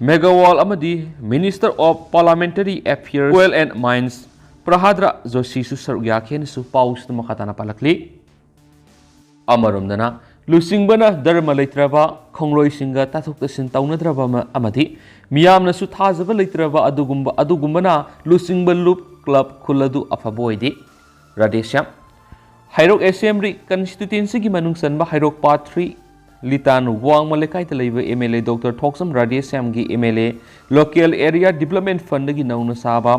Meghwal ꯑꯃꯗꯤ Minister of Parliamentary Affairs, Coal and Mines ꯄ꯭ꯔꯍꯥꯗ꯭ꯔ ꯖꯣꯁꯤꯁꯨ ꯁꯔꯨꯛ ꯌꯥꯈꯤ ꯍꯥꯏꯅꯁꯨ ꯄꯥꯎꯁꯤꯗ ꯃꯈꯥ ꯇꯥꯅ ꯄꯥꯜꯂꯛꯂꯤ꯫ ꯑꯃꯔꯣꯝꯗꯅ, ꯂꯨꯆꯤꯡꯕꯅ ꯙꯔꯃ ꯂꯩꯇ꯭ꯔꯕ, ꯈꯣꯡꯂꯣꯏꯁꯤꯡꯒ ꯇꯥꯊꯣꯛ ꯇꯥꯁꯤꯟ ꯇꯧꯅꯗ꯭ꯔꯕ ꯑꯃ-, ꯑꯃꯗꯤ ꯃꯤꯌꯥꯝꯅꯁꯨ ꯊꯥꯖꯕ ꯂꯩꯇ꯭ꯔꯕ ꯑꯗꯨꯒꯨꯝꯕ, ꯑꯗꯨꯒꯨꯝꯕꯅ ꯂꯨꯆꯤꯡꯕ ꯂꯨꯞ ꯀ꯭ꯂꯕ ꯈꯨꯜ ꯑꯗꯨ ꯑꯐꯕ ꯑꯣꯏꯗꯦ꯫ ꯔꯥꯙꯦꯁ꯭ꯌꯥꯝ꯫ ꯍꯩꯔꯣꯛ Assembly Constituencyꯒꯤ ꯃꯅꯨꯡ ꯆꯟꯕ ꯍꯩꯔꯣꯛ Part three ꯂꯤꯇꯥꯟ ꯋꯥꯡꯃ ꯂꯩꯀꯥꯏꯗ ꯂꯩꯕ MLA Doctor ꯊꯣꯛꯆꯝ ꯔꯥꯙꯦꯁ꯭ꯌꯥꯝꯒꯤ MLA Local Area Development Fundꯒꯤ ꯅꯧꯅ ꯁꯥꯕ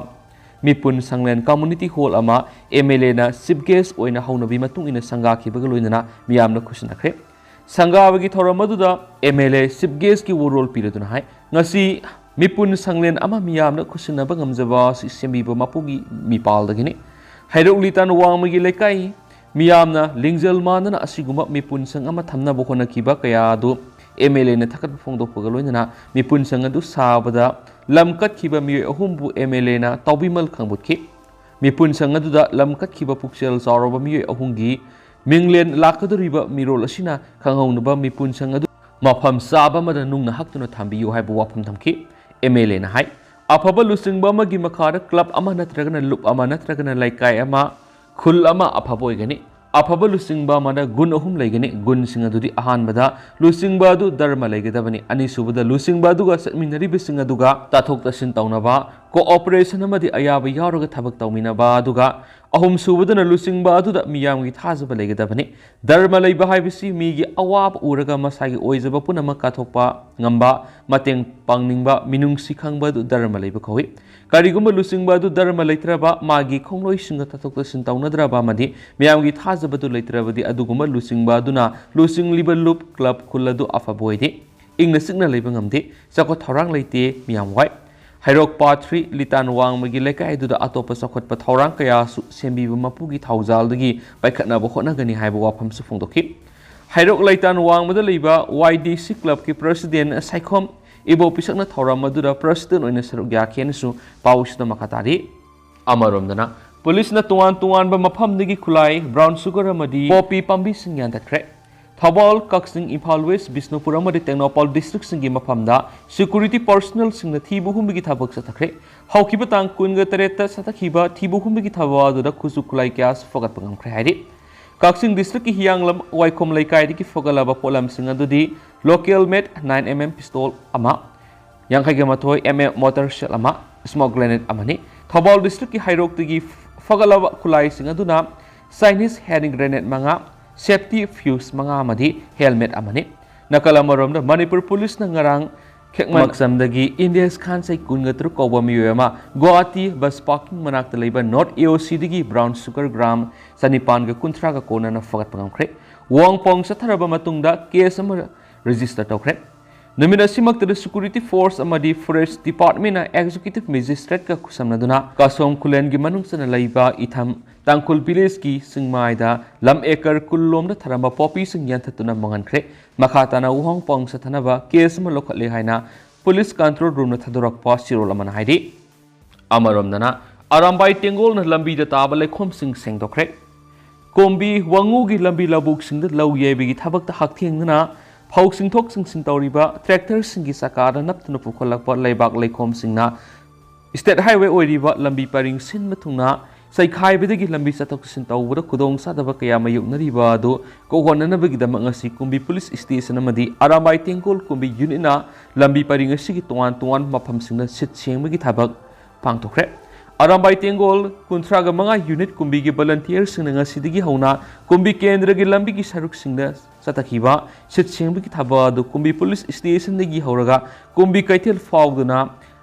ꯃꯤꯄꯨꯟ ꯁꯪꯂꯦꯟ Community Hall ꯑꯃ MLAꯅ Chief Guest ꯑꯣꯏꯅ ꯍꯧꯅꯕꯤ ꯃꯇꯨꯡ ꯏꯟꯅ ꯁꯪꯒꯥꯈꯤꯕꯒ ꯂꯣꯏꯅꯅ ꯃꯤꯌꯥꯝꯅ ꯈꯨꯠꯁꯤꯟꯅꯈ꯭ꯔꯦ꯫ ꯁꯪꯒꯥꯕꯒꯤ ꯊꯧꯔꯝ ꯑꯗꯨꯗ MLA Chief Guestꯀꯤ ꯋꯥꯔꯣꯜ ꯄꯤꯔꯗꯨꯅ ꯍꯥꯏ, ꯉꯁꯤ ꯃꯤꯄꯨꯟ ꯁꯪꯂꯦꯟ ꯑꯃ ꯃꯤꯌꯥꯝꯅ ꯈꯨꯠꯁꯤꯟꯅꯕ ꯉꯝꯖꯕ ꯑꯁꯤ ꯁꯦꯝꯕꯤꯕ ꯃꯄꯨꯒꯤ ꯃꯤꯄꯥꯜꯗꯒꯤꯅꯤ꯫ ꯍꯩꯔꯣꯛ ꯂꯤꯇꯥꯟ ꯋꯥꯡꯃꯒꯤ ꯂꯩꯀꯥꯏ ꯃꯤꯌꯥꯝꯅ ꯂꯤꯡꯖꯦꯜ ꯃꯥꯟꯅꯅ ꯑꯁꯤꯒꯨꯝꯕ ꯃꯤꯄꯨꯟ ꯁꯪ ꯑꯃ ꯊꯝꯅꯕ ꯍꯣꯠꯅꯈꯤꯕ ꯀꯌꯥ ꯑꯗꯨ MLAꯅ ꯊꯥꯒꯠꯄ ꯐꯣꯡꯗꯣꯛꯄꯒ ꯂꯣꯏꯅꯅ ꯃꯤꯄꯨꯟ ꯁꯪ ꯑꯗꯨ ꯁꯥꯕꯗ ꯂꯝ ꯀꯠꯈꯤꯕ ꯃꯤꯑꯣꯏ ꯑꯍꯨꯝꯕꯨ MLAꯅ ꯇꯥꯎꯕꯤꯃꯜ ꯈꯪꯕꯨꯠꯈꯤ꯫ ꯃꯤꯄꯨꯟ ꯁꯪ ꯑꯗꯨꯗ ꯂꯝ ꯀꯠꯈꯤꯕ ꯄꯨꯛꯆꯦꯜ ꯆꯥꯎꯔꯕ ꯃꯤꯑꯣꯏ ꯑꯍꯨꯝꯒꯤ ꯃꯤꯡꯂꯦꯟ ꯂꯥꯛꯀꯗꯧꯔꯤꯕ ꯃꯤꯔꯣꯜ ꯑꯁꯤꯅ ꯈꯪꯍꯧꯅꯕ ꯃꯤꯄꯨꯟ ꯁꯪ ꯑꯗꯨ ꯃꯐꯝ ꯆꯥꯕ ꯑꯃꯗ ꯅꯨꯡꯅ ꯍꯛꯇꯨꯅ ꯊꯝꯕꯤꯌꯨ ꯍꯥꯏꯕ ꯋꯥꯐꯝ ꯊꯝꯈꯤ꯫ MLAꯅ ꯍꯥꯏ, ꯑꯐꯕ ꯂꯨꯆꯤꯡꯕ ꯑꯃꯒꯤ ꯃꯈꯥꯗ ꯀ꯭ꯂꯕ ꯑꯃ ꯅꯠꯇ꯭ꯔꯒꯅ ꯂꯨꯞ ꯑꯃ ꯅꯠꯇ꯭ꯔꯒꯅ ꯂꯩꯀꯥꯏ ꯑꯃ, ꯈꯨꯜ ꯑꯃ ꯑꯐꯕ ꯑꯣꯏꯒꯅꯤ꯫ ꯑꯐꯕ ꯂꯨꯆꯤꯡꯕ ꯑꯃꯗ ꯒꯨꯟ ꯑꯍꯨꯝ ꯂꯩꯒꯅꯤ꯫ ꯒꯨꯟꯁꯤꯡ ꯑꯗꯨꯗꯤ, ꯑꯍꯥꯟꯕꯗ, ꯂꯨꯆꯤꯡꯕ ꯑꯗꯨ ꯙꯔꯃ ꯂꯩꯒꯗꯕꯅꯤ꯫ ꯑꯅꯤꯁꯨꯕꯗ, ꯂꯨꯆꯤꯡꯕ ꯑꯗꯨꯒ ꯆꯠꯃꯤꯟꯅꯔꯤꯕꯁꯤꯡ ꯑꯗꯨꯒ ꯇꯥꯊꯣꯛ ꯇꯥꯁꯤꯟ ꯇꯧꯅꯕ, cooperation ꯑꯃꯗꯤ ꯑꯌꯥꯕ ꯌꯥꯎꯔꯒ ꯊꯕꯛ ꯇꯧꯃꯤꯟꯅꯕ, ꯑꯗꯨꯒ ꯑꯍꯨꯝꯁꯨꯕꯗꯅ ꯂꯨꯆꯤꯡꯕ ꯑꯗꯨꯗ ꯃꯤꯌꯥꯝꯒꯤ ꯊꯥꯖꯕ ꯂꯩꯒꯗꯕꯅꯤ꯫ ꯙꯔꯃ ꯂꯩꯕ ꯍꯥꯏꯕꯁꯤ ꯃꯤꯒꯤ ꯑꯋꯥꯕ ꯎꯔꯒ ꯃꯁꯥꯒꯤ ꯑꯣꯏꯖꯕ ꯄꯨꯝꯅꯃꯛ ꯀꯠꯊꯣꯛꯄ ꯉꯝꯕ, ꯃꯇꯦꯡ ꯄꯥꯡꯅꯤꯡꯕ, ꯃꯤꯅꯨꯡꯁꯤ ꯈꯪꯕ ꯑꯗꯨ ꯙꯔꯃ ꯂꯩꯕ ꯀꯧꯏ꯫ ꯀꯔꯤꯒꯨꯝꯕ ꯂꯨꯆꯤꯡꯕ ꯑꯗꯨ ꯙꯔꯃ ꯂꯩꯇ꯭ꯔꯕ, ꯃꯥꯒꯤ ꯈꯣꯡꯂꯣꯏꯁꯤꯡꯒ ꯇꯥꯊꯣꯛ ꯇꯥꯁꯤꯟ ꯇꯧꯅꯗ꯭ꯔꯕ ꯑꯃꯗꯤ ꯃꯤꯌꯥꯝꯒꯤ ꯊꯥꯖꯕꯗꯨ ꯂꯩꯇ꯭ꯔꯕꯗꯤ, ꯑꯗꯨꯒꯨꯝꯕ ꯂꯨꯆꯤꯡꯕ ꯑꯗꯨꯅ ꯂꯨꯆꯤꯡꯂꯤꯕ ꯂꯨꯞ, ꯀ꯭ꯂꯕ, ꯈꯨꯜ ꯑꯗꯨ ꯑꯐꯕ ꯑꯣꯏꯗꯦ꯫ ꯏꯪꯅ ꯆꯤꯛꯅ ꯂꯩꯕ ꯉꯝꯗꯦ꯫ ꯆꯥꯎꯈꯠ ꯊꯧꯔꯥꯡ ꯂꯩꯇꯦ꯫ ꯃꯤꯌꯥꯝ ꯋꯥꯏ꯫ ꯍꯩꯔꯣꯛ ꯄꯥꯠ ꯊ꯭ꯔꯤ, ꯂꯤꯇꯥꯟ ꯋꯥꯡꯃꯒꯤ ꯂꯩꯀꯥꯏ ꯑꯗꯨꯗ ꯑꯇꯣꯞꯄ ꯆꯥꯎꯈꯠꯄ ꯊꯧꯔꯥꯡ ꯀꯌꯥꯁꯨ ꯁꯦꯝꯕꯤꯕ ꯃꯄꯨꯒꯤ ꯊꯧꯖꯥꯜꯗꯒꯤ ꯄꯥꯏꯈꯠꯅꯕ ꯍꯣꯠꯅꯒꯅꯤ ꯍꯥꯏꯕ ꯋꯥꯐꯝꯁꯨ ꯐꯣꯡꯗꯣꯛꯈꯤ꯫ ꯍꯩꯔꯣꯛ ꯂꯩꯇꯥꯟ ꯋꯥꯡꯃꯗ ꯂꯩꯕ ꯋꯥꯏ ꯗꯤ ꯁꯤ ꯀ꯭ꯂꯕꯀꯤ ꯄ꯭ꯔꯁꯤꯗꯦꯟ ꯁꯥꯏꯈꯣꯝ ꯏꯕꯣ ꯄꯤꯁꯛꯅ ꯊꯧꯔꯝ ꯑꯗꯨꯗ ꯄ꯭ꯔꯁꯤꯗꯦꯟ ꯑꯣꯏꯅ ꯁꯔꯨꯛ ꯌꯥꯈꯤ ꯍꯥꯏꯅꯁꯨ ꯄꯥꯎꯁꯤꯗ ꯃꯈꯥ ꯇꯥꯔꯤ꯫ ꯑꯃꯔꯣꯝꯗꯅ, ꯄꯨꯂꯤꯁꯅ ꯇꯣꯉꯥꯟ ꯇꯣꯉꯥꯟꯕ ꯃꯐꯝꯗꯒꯤ ꯈꯨꯠꯂꯥꯏ, ꯕ꯭ꯔꯥꯎꯟ ꯁꯨꯒꯔ ꯑꯃꯗꯤ ꯄꯣꯄꯤ ꯄꯥꯝꯕꯤꯁꯤꯡ ꯌꯥꯟꯊꯠꯈ꯭ꯔꯦ꯫ ꯊꯧꯕꯥꯜ, ꯀꯛꯆꯤꯡ, ꯏꯝꯐꯥꯜ ꯋꯦꯁ, ꯕꯤꯁꯅꯨꯄꯨꯔ ꯑꯃꯗꯤ ꯇꯦꯡꯅꯧꯄꯜ ꯗꯤꯁꯇ꯭ꯔꯤꯛꯁꯤꯡꯒꯤ ꯃꯐꯝꯗ ꯁꯦꯀ꯭ꯌꯨꯔꯤꯇꯤ ꯄꯔꯁꯣꯅꯦꯜꯁꯤꯡꯅ ꯊꯤꯕ ꯍꯨꯝꯕꯒꯤ ꯊꯕꯛ ꯆꯠꯊꯈ꯭ꯔꯦ꯫ ꯍꯧꯈꯤꯕ ꯇꯥꯡ ꯀꯨꯟꯒ ꯇꯔꯦꯠꯇ ꯆꯠꯊꯈꯤꯕ ꯊꯤꯕ ꯍꯨꯝꯕꯒꯤ ꯊꯕꯛ ꯑꯗꯨꯗ ꯈꯨꯠꯁꯨ ꯈꯨꯠꯂꯥꯏ ꯀꯌꯥꯁꯨ ꯐꯒꯠꯄ ꯉꯝꯈ꯭ꯔꯦ ꯍꯥꯏꯔꯤ꯫ ꯀꯛꯆꯤꯡ ꯗꯤꯁꯇ꯭ꯔꯤꯛꯀꯤ ꯍꯤꯌꯥꯡꯂꯝ ꯋꯥꯏꯈꯣꯝ ꯂꯩꯀꯥꯏꯗꯒꯤ ꯐꯒꯠꯂꯕ ꯄꯣꯠꯂꯝꯁꯤꯡ ꯑꯗꯨꯗꯤ ꯂꯣꯀꯦꯜ ꯃꯦꯠ ꯅꯥꯏꯟ ꯑꯦꯝ ꯑꯦꯝ ꯄꯤꯁꯇꯣꯜ ꯑꯃ, ꯌꯥꯡꯈꯩꯒ ꯃꯥꯊꯣꯏ ꯑꯦꯝ ꯑꯦꯝ ꯃꯣꯇꯔ ꯁꯦꯜ ꯑꯃ, ꯁ꯭ꯃꯣꯛ ꯒ꯭ꯔꯦꯅꯦꯗ ꯑꯃꯅꯤ꯫ ꯊꯧꯕꯥꯜ ꯗꯤꯁꯇ꯭ꯔꯤꯛꯀꯤ ꯍꯩꯔꯣꯛꯇꯒꯤ ꯐꯒꯠꯂꯕ ꯈꯨꯠꯂꯥꯏꯁꯤꯡ ꯑꯗꯨꯅ ꯆꯥꯏꯅꯤꯁ ꯍꯦꯟ ꯒ꯭ꯔꯦꯅꯦꯗ ꯃꯉꯥ, ꯁꯦꯐꯇꯤ ꯐ꯭ꯌꯨꯁ ꯃꯉꯥ ꯑꯃꯗꯤ ꯍꯦꯜꯃꯦꯠ ꯑꯃꯅꯤ꯫ ꯅꯥꯀꯜ ꯑꯃꯔꯣꯝꯗ, ꯃꯅꯤꯄꯨꯔ ꯄꯨꯂꯤꯁꯅ ꯉꯔꯥꯡ ꯈꯦꯛꯃꯟ ꯃꯛꯁꯝꯗꯒꯤ ꯏꯟꯗꯤꯌꯥꯁ ꯈꯥꯟꯁꯩ ꯀꯨꯟꯒ ꯇꯔꯨꯛ ꯀꯧꯕ ꯃꯤꯑꯣꯏ ꯑꯃ ꯒꯨꯋꯥꯍꯥꯇꯤ ꯕꯁ ꯄꯥꯔꯀꯤꯡ ꯃꯅꯥꯛꯇ ꯂꯩꯕ ꯅꯣꯔꯠ ꯑꯦ ꯑꯣ ꯁꯤꯗꯒꯤ ꯕ꯭ꯔꯥꯎꯟ ꯁꯨꯒꯔ ꯒ꯭ꯔꯥꯝ ꯆꯅꯤꯄꯥꯟꯒ ꯀꯨꯟꯊ꯭ꯔꯥꯒ ꯀꯣꯟꯅꯅ ꯐꯒꯠꯄ ꯉꯝꯈ꯭ꯔꯦ꯫ ꯋꯥꯍꯪ ꯄꯥꯎ ꯆꯠꯊꯔꯕ ꯃꯇꯨꯡꯗ ꯀꯦꯁ ꯑꯃ ꯔꯦꯖꯤꯁꯇꯔ ꯇꯧꯈ꯭ꯔꯦ꯫ ꯅꯨꯃꯤꯠ ꯑꯁꯤꯃꯛꯇꯗ ꯁꯦꯀ꯭ꯌꯨꯔꯤꯇꯤ ꯐꯣꯔꯁ ꯑꯃꯗꯤ ꯐꯣꯔꯦꯁ꯭ꯠ ꯗꯤꯄꯥꯔꯠꯃꯦꯟꯅ ꯑꯦꯛꯖꯤꯀ꯭ꯌꯨꯇꯤꯚ ꯃꯦꯖꯤꯁꯇ꯭ꯔꯦꯠꯀ ꯈꯨꯠꯁꯝꯅꯗꯨꯅ ꯀꯥꯁꯣꯝ ꯈꯨꯂꯦꯟꯒꯤ ꯃꯅꯨꯡ ꯆꯟꯅ ꯂꯩꯕ ꯏꯊꯝ ꯇꯥꯡꯈꯨꯜ ꯚꯤꯂꯦꯖꯀꯤ ꯆꯤꯡꯃꯥꯏꯗ ꯂꯝ ꯑꯦꯀꯔ ꯀꯨꯟ ꯂꯣꯝꯗ ꯊꯥꯔꯝꯕ ꯄꯣꯄꯤꯁꯤꯡ ꯌꯥꯟꯊꯠꯇꯨꯅ ꯃꯥꯡꯍꯟꯈ꯭ꯔꯦ꯫ ꯃꯈꯥ ꯇꯥꯅ ꯋꯥꯍꯪ ꯄꯥꯎ ꯆꯠꯊꯅꯕ ꯀꯦꯁ ꯑꯃ ꯂꯧꯈꯠꯂꯦ ꯍꯥꯏꯅ ꯄꯨꯂꯤꯁ ꯀꯟꯇ꯭ꯔꯣꯜ ꯔꯨꯝꯅ ꯊꯥꯗꯣꯔꯛꯄ ꯆꯦꯔꯣꯜ ꯑꯃꯅ ꯍꯥꯏꯔꯤ꯫ ꯑꯃꯔꯣꯝꯗꯅ, ꯑꯔꯥꯝꯕꯥꯏ ꯇꯦꯡꯒꯣꯜꯅ ꯂꯝꯕꯤꯗ ꯇꯥꯕ ꯂꯩꯈꯣꯝꯁꯤꯡ ꯁꯦꯡꯗꯣꯛꯈ꯭ꯔꯦ꯫ ꯀꯣꯝꯕꯤ ꯋꯥꯉꯨꯒꯤ ꯂꯝꯕꯤ ꯂꯧꯕꯨꯛꯁꯤꯡꯗ ꯂꯧ ꯌꯩꯕꯒꯤ ꯊꯕꯛꯇ ꯍꯛꯊꯦꯡꯅꯅ ꯐꯧ ꯆꯤꯡꯊꯣꯛ ꯆꯤꯡꯁꯤꯟ ꯇꯧꯔꯤꯕ ꯇ꯭ꯔꯦꯛꯇꯔꯁꯤꯡꯒꯤ ꯆꯀꯥꯗ ꯅꯞꯇꯨꯅ ꯄꯨꯈꯠꯂꯛꯄ ꯂꯩꯕꯥꯛ ꯂꯩꯈꯣꯝꯁꯤꯡꯅ ꯁ꯭ꯇꯦꯠ ꯍꯥꯏꯋꯦ ꯑꯣꯏꯔꯤꯕ ꯂꯝꯕꯤ ꯄꯔꯤꯡ ꯁꯤꯟꯕ ꯊꯨꯡꯅ ꯆꯩꯈꯥꯏꯕꯗꯒꯤ ꯂꯝꯕꯤ ꯆꯠꯊꯣꯛ ꯆꯠꯁꯤꯟ ꯇꯧꯕꯗ ꯈꯨꯗꯣꯡ ꯆꯥꯗꯕ ꯀꯌꯥ ꯃꯥꯌꯣꯛꯅꯔꯤꯕ ꯑꯗꯨ ꯀꯣꯛꯍꯟꯅꯅꯕꯒꯤꯗꯃꯛ ꯉꯁꯤ ꯀꯨꯝꯕꯤ ꯄꯨꯂꯤꯁ ꯁ꯭ꯇꯦꯁꯟ ꯑꯃꯗꯤ ꯑꯔꯥꯝꯕꯥꯏ ꯇꯦꯡꯒꯣꯜ ꯀꯨꯝꯕꯤ ꯌꯨꯅꯤꯠꯅ ꯂꯝꯕꯤ ꯄꯔꯤꯡ ꯑꯁꯤꯒꯤ ꯇꯣꯉꯥꯟ ꯇꯣꯉꯥꯟꯕ ꯃꯐꯝꯁꯤꯡꯗ ꯁꯤꯠ ꯁꯦꯡꯕꯒꯤ ꯊꯕꯛ ꯄꯥꯡꯊꯣꯛꯈ꯭ꯔꯦ꯫ ꯑꯔꯥꯝꯕꯥꯏ ꯇꯦꯡꯒꯣꯜ ꯀꯨꯟꯊ꯭ꯔꯥꯒ ꯃꯉꯥ ꯌꯨꯅꯤꯠ ꯀꯨꯝꯕꯤꯒꯤ ꯚꯣꯂꯟꯇꯤꯌꯔꯁꯤꯡꯅ ꯉꯁꯤꯗꯒꯤ ꯍꯧꯅ ꯀꯨꯝꯕꯤ ꯀꯦꯟꯗ꯭ꯔꯒꯤ ꯂꯝꯕꯤꯒꯤ ꯁꯔꯨꯛꯁꯤꯡꯗ ꯆꯠꯊꯈꯤꯕ ꯁꯤꯠ ꯁꯦꯡꯕꯒꯤ ꯊꯕꯛ ꯑꯗꯨ ꯀꯨꯝꯕꯤ ꯄꯨꯂꯤꯁ ꯁ꯭ꯇꯦꯁꯟꯗꯒꯤ ꯍꯧꯔꯒ ꯀꯨꯝꯕꯤ ꯀꯩꯊꯦꯜ ꯐꯥꯎꯗꯨꯅ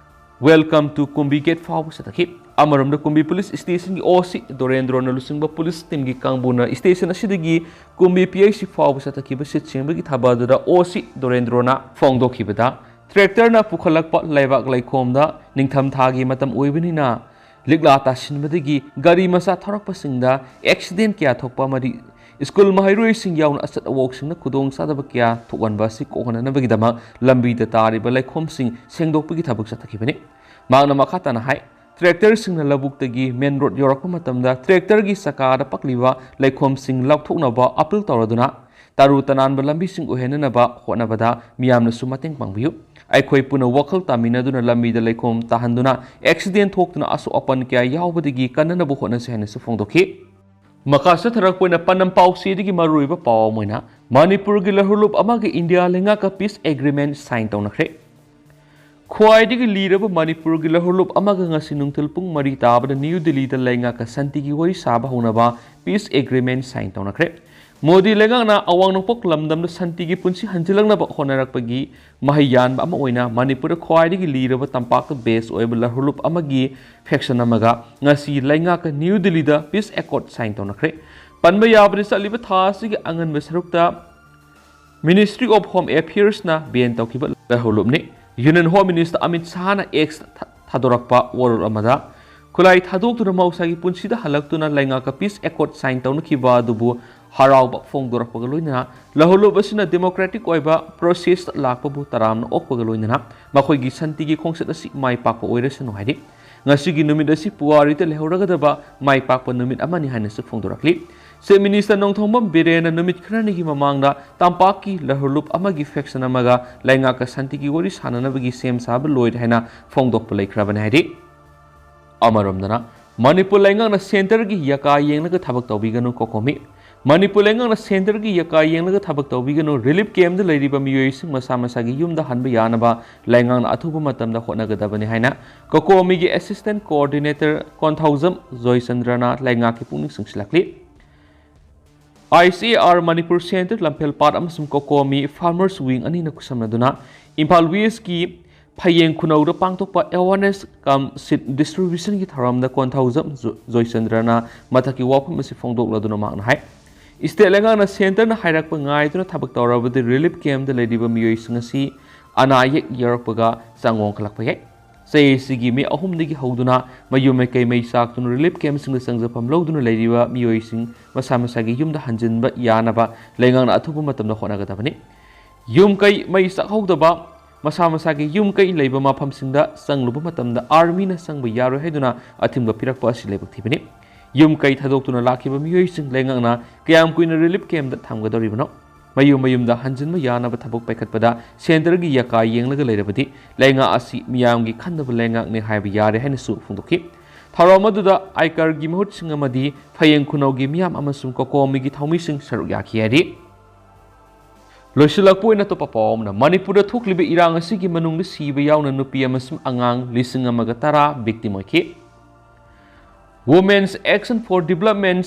Welcome to ꯀꯨꯝꯕꯤ ꯒꯦꯠ ꯐꯥꯎꯕ ꯆꯠꯊꯈꯤ꯫ ꯑꯃꯔꯣꯝꯗ ꯀꯨꯝꯕꯤ ꯄꯨꯂꯤꯁ ꯁ꯭ꯇꯦꯁꯟꯒꯤ ꯑꯣ ꯁꯤ ꯗꯣꯔꯦꯟꯗ꯭ꯔꯣꯅ ꯂꯨꯆꯤꯡꯕ ꯄꯨꯂꯤꯁ ꯇꯤꯝꯒꯤ ꯀꯥꯡꯕꯨꯅ ꯁ꯭ꯇꯦꯁꯟ ꯑꯁꯤꯗꯒꯤ ꯀꯨꯝꯕꯤ ꯄꯤ ꯑꯩꯆ ꯁꯤ ꯐꯥꯎꯕ ꯆꯠꯊꯈꯤꯕ ꯁꯤꯠ ꯁꯦꯡꯕꯒꯤ ꯊꯕꯛ ꯑꯗꯨꯗ ꯑꯣ ꯁꯤ ꯗꯣꯔꯦꯟꯗ꯭ꯔꯣꯅ ꯐꯣꯡꯗꯣꯛꯈꯤꯕꯗ, ꯇ꯭ꯔꯦꯛꯇꯔꯅ ꯄꯨꯈꯠꯂꯛꯄ ꯂꯩꯕꯥꯛ ꯂꯩꯈꯣꯝꯗ ꯅꯤꯡꯊꯝꯊꯥꯒꯤ ꯃꯇꯝ ꯑꯣꯏꯕꯅꯤꯅ ꯂꯤꯛꯂꯥ ꯇꯥꯁꯤꯟꯕꯗꯒꯤ ꯒꯥꯔꯤ ꯃꯆꯥ ꯊꯧꯔꯛꯄꯁꯤꯡꯗ ꯑꯦꯛꯁꯤꯗꯦꯟ ꯀꯌꯥ ꯊꯣꯛꯄ ꯑꯃꯗꯤ ꯁ꯭ꯀꯨꯜ ꯃꯍꯩꯔꯣꯏꯁꯤꯡ ꯌꯥꯎꯅ ꯑꯆꯠ ꯑꯋꯣꯛꯁꯤꯡꯅ ꯈꯨꯗꯣꯡ ꯆꯥꯗꯕ ꯀꯌꯥ ꯊꯣꯛꯍꯟꯕ ꯑꯁꯤ ꯀꯣꯛꯍꯟꯅꯅꯕꯒꯤꯗꯃꯛ ꯂꯝꯕꯤꯗ ꯇꯥꯔꯤꯕ ꯂꯩꯈꯣꯝꯁꯤꯡ ꯁꯦꯡꯗꯣꯛꯄꯒꯤ ꯊꯕꯛ ꯆꯠꯊꯈꯤꯕꯅꯤ꯫ ꯃꯍꯥꯛꯅ ꯃꯈꯥ ꯇꯥꯅ ꯍꯥꯏ, ꯇ꯭ꯔꯦꯛꯇꯔꯁꯤꯡꯅ ꯂꯧꯕꯨꯛꯇꯒꯤ ꯃꯦꯟ ꯔꯣꯗ ꯌꯧꯔꯛꯄ ꯃꯇꯝꯗ ꯇ꯭ꯔꯦꯛꯇꯔꯒꯤ ꯆꯀꯥꯗ ꯄꯛꯂꯤꯕ ꯂꯩꯈꯣꯝꯁꯤꯡ ꯂꯧꯊꯣꯛꯅꯕ ꯑꯄꯤꯜ ꯇꯧꯔꯗꯨꯅ ꯇꯔꯨ ꯇꯅꯥꯟꯕ ꯂꯝꯕꯤꯁꯤꯡ ꯑꯣꯏꯍꯟꯅꯅꯕ ꯍꯣꯠꯅꯕꯗ ꯃꯤꯌꯥꯝꯅꯁꯨ ꯃꯇꯦꯡ ꯄꯥꯡꯕꯤꯌꯨ꯫ ꯑꯩꯈꯣꯏ ꯄꯨꯟꯅ ꯋꯥꯈꯜ ꯇꯥꯃꯤꯟꯅꯗꯨꯅ ꯂꯝꯕꯤꯗ ꯂꯩꯈꯣꯝ ꯇꯥꯍꯟꯗꯨꯅ ꯑꯦꯛꯁꯤꯗꯦꯟ ꯊꯣꯛꯇꯨꯅ ꯑꯁꯣꯛ ꯑꯄꯟ ꯀꯌꯥ ꯌꯥꯎꯕꯗꯒꯤ ꯀꯟꯅꯅꯕ ꯍꯣꯠꯅꯁꯤ ꯍꯥꯏꯅꯁꯨ ꯐꯣꯡꯗꯣꯛꯈꯤ꯫ ꯃꯈꯥ ꯆꯠꯊꯔꯛꯄ ꯑꯣꯏꯅ ꯄꯥꯟꯗꯝ ꯄꯥꯎꯆꯦꯗꯒꯤ ꯃꯔꯨꯑꯣꯏꯕ ꯄꯥꯎ ꯑꯃ ꯑꯣꯏꯅ, ꯃꯅꯤꯄꯨꯔꯒꯤ ꯂꯧꯍꯨꯔꯂꯨꯞ ꯑꯃꯒ ꯏꯟꯗꯤꯌꯥ ꯂꯩꯉꯥꯛꯀ ꯄꯤꯁ ꯑꯦꯒ꯭ꯔꯤꯃꯦꯟ ꯁꯥꯏꯟ ꯇꯧꯅꯈ꯭ꯔꯦ꯫ ꯈ꯭ꯋꯥꯏꯗꯒꯤ ꯂꯤꯔꯕ ꯃꯅꯤꯄꯨꯔꯒꯤ ꯂꯧꯍꯨꯔꯂꯨꯞ ꯑꯃꯒ ꯉꯁꯤ ꯅꯨꯡꯊꯤꯜ ꯄꯨꯡ ꯃꯔꯤ ꯇꯥꯕꯗ ꯅ꯭ꯌꯨ ꯗꯤꯜꯂꯤꯗ ꯂꯩꯉꯥꯛꯀ ꯁꯥꯟꯇꯤꯒꯤ ꯋꯥꯔꯤ ꯁꯥꯕ ꯍꯧꯅꯕ ꯄꯤꯁ ꯑꯦꯒ꯭ꯔꯤꯃꯦꯟ ꯁꯥꯏꯟ ꯇꯧꯅꯈ꯭ꯔꯦ꯫ ꯃꯣꯗꯤ ꯂꯩꯉꯥꯛꯅ ꯑꯋꯥꯡ ꯅꯣꯡꯄꯣꯛ ꯂꯝꯗꯝꯗ ꯁꯥꯟꯇꯤꯒꯤ ꯄꯨꯟꯁꯤ ꯍꯟꯖꯤꯜꯂꯛꯅꯕ ꯍꯣꯠꯅꯔꯛꯄꯒꯤ ꯃꯍꯩ ꯌꯥꯟꯕ ꯑꯃ ꯑꯣꯏꯅ ꯃꯅꯤꯄꯨꯔꯗ ꯈ꯭ꯋꯥꯏꯗꯒꯤ ꯂꯤꯔꯕ ꯇꯝꯄꯥꯛꯇ ꯕꯦꯁ ꯑꯣꯏꯕ ꯂꯧꯍꯨꯔꯂꯨꯞ ꯑꯃꯒꯤ ꯐꯦꯛꯁꯟ ꯑꯃꯒ ꯉꯁꯤ ꯂꯩꯉꯥꯛꯀ ꯅ꯭ꯌꯨ ꯗꯤꯜꯂꯤꯗ ꯄꯤꯁ ꯑꯦꯀꯣꯔꯗ ꯁꯥꯏꯟ ꯇꯧꯅꯈ꯭ꯔꯦ꯫ ꯄꯟꯕ ꯌꯥꯕꯗꯤ, ꯆꯠꯂꯤꯕ ꯊꯥ ꯑꯁꯤꯒꯤ ꯑꯉꯟꯕ ꯁꯔꯨꯛꯇ Ministry of Home Affairsꯅ ꯕꯦꯟ ꯇꯧꯈꯤꯕ ꯂꯧꯍꯨꯔꯂꯨꯞꯅꯤ꯫ ꯌꯨꯅꯤꯌꯟ ꯍꯣꯝ ꯃꯤꯅꯤꯁꯇꯔ ꯑꯃꯤꯠ ꯁꯥꯍꯅ ꯑꯦꯛꯁ ꯊꯥ-, ꯊꯥꯗꯣꯔꯛꯄ ꯋꯥꯔꯣꯜ ꯑꯃꯗ, ꯈꯨꯠꯂꯥꯏ ꯊꯥꯗꯣꯛꯇꯨꯅ ꯃꯍꯧꯁꯥꯒꯤ ꯄꯨꯟꯁꯤꯗ ꯍꯜꯂꯛꯇꯨꯅ ꯂꯩꯉꯥꯛꯀ ꯄꯤꯁ ꯑꯦꯀꯣꯔꯗ ꯁꯥꯏꯟ ꯇꯧꯅꯈꯤꯕ ꯑꯗꯨꯕꯨ ꯍꯔꯥꯎꯕ ꯐꯣꯡꯗꯣꯔꯛꯄꯒ ꯂꯣꯏꯅꯅ, ꯂꯧꯍꯨꯔꯂꯨꯞ ꯑꯁꯤꯅ ꯗꯦꯃꯣꯀ꯭ꯔꯦꯇꯤꯛ ꯑꯣꯏꯕ ꯄ꯭ꯔꯣꯁꯦꯁꯇ ꯂꯥꯛꯄꯕꯨ ꯇꯔꯥꯝꯅ ꯑꯣꯛꯄꯒ ꯂꯣꯏꯅꯅ ꯃꯈꯣꯏꯒꯤ ꯁꯥꯟꯇꯤꯒꯤ ꯈꯣꯡꯆꯠ ꯑꯁꯤ ꯃꯥꯏ ꯄꯥꯛꯄ ꯑꯣꯏꯔꯁꯅꯨ ꯍꯥꯏꯔꯤ꯫ ꯉꯁꯤꯒꯤ ꯅꯨꯃꯤꯠ ꯑꯁꯤ ꯄꯨꯋꯥꯔꯤꯗ ꯂꯩꯍꯧꯔꯒꯗꯕ ꯃꯥꯏ ꯄꯥꯛꯄ ꯅꯨꯃꯤꯠ ꯑꯃꯅꯤ ꯍꯥꯏꯅꯁꯨ ꯐꯣꯡꯗꯣꯔꯛꯂꯤ꯫ ꯆꯤꯐ ꯃꯤꯅꯤꯁꯇꯔ ꯅꯣꯡꯊꯣꯝꯕꯝ ꯕꯤꯔꯦꯟꯅ ꯅꯨꯃꯤꯠ ꯈꯔꯅꯤꯒꯤ ꯃꯃꯥꯡꯗ ꯇꯝꯄꯥꯛꯀꯤ ꯂꯧꯍꯨꯔꯂꯨꯞ ꯑꯃꯒꯤ ꯐꯦꯛꯁꯟ ꯑꯃꯒ ꯂꯩꯉꯥꯛꯀ ꯁꯥꯟꯇꯤꯒꯤ ꯋꯥꯔꯤ ꯁꯥꯟꯅꯅꯕꯒꯤ ꯁꯦꯝ ꯁꯥꯕ ꯂꯣꯏꯔꯦ ꯍꯥꯏꯅ ꯐꯣꯡꯗꯣꯛꯄ ꯂꯩꯈ꯭ꯔꯕꯅꯤ ꯍꯥꯏꯔꯤ꯫ ꯑꯃꯔꯣꯝꯗꯅ, ꯃꯅꯤꯄꯨꯔ ꯂꯩꯉꯥꯛꯅ ꯁꯦꯟꯇꯔꯒꯤ ꯌꯥꯀꯥ ꯌꯦꯡꯂꯒ ꯊꯕꯛ ꯇꯧꯕꯤꯒꯅꯨ, ꯀꯣꯀꯣꯃꯤ꯫ ꯃꯅꯤꯄꯨꯔ ꯂꯩꯉꯥꯛꯅ ꯁꯦꯟꯇꯔꯒꯤ ꯌꯥꯀꯥ ꯌꯦꯡꯂꯒ ꯊꯕꯛ ꯇꯧꯕꯤꯒꯅꯨ, ꯔꯤꯂꯤꯐ ꯀꯦꯝꯞꯇ ꯂꯩꯔꯤꯕ ꯃꯤꯑꯣꯏꯁꯤꯡ ꯃꯁꯥ ꯃꯁꯥꯒꯤ ꯌꯨꯝꯗ ꯍꯟꯕ ꯌꯥꯅꯕ ꯂꯩꯉꯥꯛꯅ ꯑꯊꯨꯕ ꯃꯇꯝꯗ ꯍꯣꯠꯅꯒꯗꯕꯅꯤ ꯍꯥꯏꯅ ꯀꯣꯀꯣꯃꯤꯒꯤ ꯑꯦꯁꯤꯁꯇꯦꯟ ꯀꯣꯑꯣꯔꯗꯤꯅꯦꯇꯔ ꯀꯣꯟꯊꯧꯖꯝ ꯖꯣꯏꯆꯟꯗ꯭ꯔꯅ ꯂꯩꯉꯥꯛꯀꯤ ꯄꯨꯛꯅꯤꯡ ꯆꯤꯡꯁꯤꯜꯂꯛꯂꯤ꯫ I C R Manipur centre ꯂꯝꯐꯦꯜ ꯄꯥꯠ ꯑꯃꯁꯨꯡ ꯀꯣꯀꯣꯃꯤ ꯐꯥꯔꯃꯔꯁ ꯋꯤꯡ ꯑꯅꯤꯅ ꯈꯨꯠꯁꯝꯅꯗꯨꯅ ꯏꯝꯐꯥꯜ ꯋꯦꯁꯀꯤ ꯐꯌꯦꯡ ꯈꯨꯅꯧꯗ ꯄꯥꯡꯊꯣꯛꯄ ꯑꯦꯋꯥꯔꯅꯦꯁ ꯀꯝ ꯁꯤꯠ ꯗꯤꯁꯇ꯭ꯔꯤꯕ꯭ꯌꯨꯁꯟꯒꯤ ꯊꯧꯔꯝꯗ ꯀꯣꯟꯊꯧꯖꯝ ꯖꯣ-, ꯖꯣꯏꯆꯟꯗ꯭ꯔꯅ ꯃꯊꯛꯀꯤ ꯋꯥꯐꯝ ꯑꯁꯤ ꯐꯣꯡꯗꯣꯛꯂꯗꯨꯅ ꯃꯍꯥꯛꯅ ꯍꯥꯏ, ꯏꯁꯇꯦꯠ ꯂꯩꯉꯥꯛꯅ ꯁꯦꯟꯇꯔꯅ ꯍꯥꯏꯔꯛꯄ ꯉꯥꯏꯗꯨꯅ ꯊꯕꯛ ꯇꯧꯔꯕꯗꯤ ꯔꯤꯂꯤꯐ ꯀꯦꯝꯞꯇ ꯂꯩꯔꯤꯕ ꯃꯤꯑꯣꯏꯁꯤꯡ ꯑꯁꯤ ꯑꯅꯥ ꯑꯌꯦꯛ ꯌꯥꯎꯔꯛꯄꯒ ꯆꯥꯡ ꯋꯥꯡꯈꯠꯂꯛꯄ ꯌꯥꯏ꯫ ꯆꯍꯤ ꯑꯁꯤꯒꯤ ꯃꯦ ꯑꯍꯨꯝꯗꯒꯤ ꯍꯧꯗꯨꯅ ꯃꯌꯨꯝ ꯃꯀꯩ ꯃꯩ ꯆꯥꯛꯇꯨꯅ ꯔꯤꯂꯤꯐ ꯀꯦꯝꯞꯁꯤꯡꯗ ꯆꯪꯖꯐꯝ ꯂꯧꯗꯨꯅ ꯂꯩꯔꯤꯕ ꯃꯤꯑꯣꯏꯁꯤꯡ ꯃꯁꯥ ꯃꯁꯥꯒꯤ ꯌꯨꯝꯗ ꯍꯟꯖꯤꯟꯕ ꯌꯥꯅꯕ ꯂꯩꯉꯥꯛꯅ ꯑꯊꯨꯕ ꯃꯇꯝꯗ ꯍꯣꯠꯅꯒꯗꯕꯅꯤ꯫ ꯌꯨꯝ ꯀꯩ ꯃꯩ ꯆꯥꯛꯍꯧꯗꯕ, ꯃꯁꯥ ꯃꯁꯥꯒꯤ ꯌꯨꯝ ꯀꯩ ꯂꯩꯕ ꯃꯐꯝꯁꯤꯡꯗ ꯆꯪꯂꯨꯕ ꯃꯇꯝꯗ ꯑꯥꯔꯃꯤꯅ ꯆꯪꯕ ꯌꯥꯔꯣꯏ ꯍꯥꯏꯗꯨꯅ ꯑꯊꯤꯡꯕ ꯄꯤꯔꯛꯄ ꯑꯁꯤ ꯂꯥꯏꯕꯛ ꯊꯤꯕꯅꯤ꯫ ꯌꯨꯝ ꯀꯩ ꯊꯥꯗꯣꯛꯇꯨꯅ ꯂꯥꯛꯈꯤꯕ ꯃꯤꯑꯣꯏꯁꯤꯡ ꯂꯩꯉꯥꯛꯅ ꯀꯌꯥꯝ ꯀꯨꯏꯅ ꯔꯤꯂꯤꯐ ꯀꯦꯝꯞꯇ ꯊꯝꯒꯗꯧꯔꯤꯕꯅꯣ? ꯃꯌꯨꯝ ꯃꯌꯨꯝꯗ ꯍꯟꯖꯤꯟꯕ ꯌꯥꯅꯕ ꯊꯕꯛ ꯄꯥꯏꯈꯠꯄꯗ ꯁꯦꯟꯇꯔꯒꯤ ꯌꯥꯀꯥ ꯌꯦꯡꯂꯒ ꯂꯩꯔꯕꯗꯤ ꯂꯩꯉꯥꯛ ꯑꯁꯤ ꯃꯤꯌꯥꯝꯒꯤ ꯈꯟꯅꯕ ꯂꯩꯉꯥꯛꯅꯤ ꯍꯥꯏꯕ ꯌꯥꯔꯦ ꯍꯥꯏꯅꯁꯨ ꯐꯣꯡꯗꯣꯛꯈꯤ꯫ ꯊꯧꯔꯝ ꯑꯗꯨꯗ ꯑꯥꯏꯀꯔꯒꯤ ꯃꯍꯨꯠꯁꯤꯡ ꯑꯃꯗꯤ ꯐꯌꯦꯡ ꯈꯨꯅꯧꯒꯤ ꯃꯤꯌꯥꯝ ꯑꯃꯁꯨꯡ ꯀꯣꯀꯣꯃꯤꯒꯤ ꯊꯧꯃꯤꯁꯤꯡ ꯁꯔꯨꯛ ꯌꯥꯈꯤ ꯍꯥꯏꯔꯤ꯫ ꯂꯣꯏꯁꯤꯜꯂꯛꯄ ꯑꯣꯏꯅ ꯑꯇꯣꯞꯄ ꯄꯥꯎ ꯑꯃꯅ, ꯃꯅꯤꯄꯨꯔꯗ ꯊꯣꯛꯂꯤꯕ ꯏꯔꯥꯡ ꯑꯁꯤꯒꯤ ꯃꯅꯨꯡꯗ ꯁꯤꯕ ꯌꯥꯎꯅ ꯅꯨꯄꯤ ꯑꯃꯁꯨꯡ ꯑꯉꯥꯡ ꯂꯤꯁꯤꯡ ꯑꯃꯒ ꯇꯔꯥ ꯚꯤꯛꯇꯤꯝ ꯑꯣꯏꯈꯤ꯫ Women's Action for Development,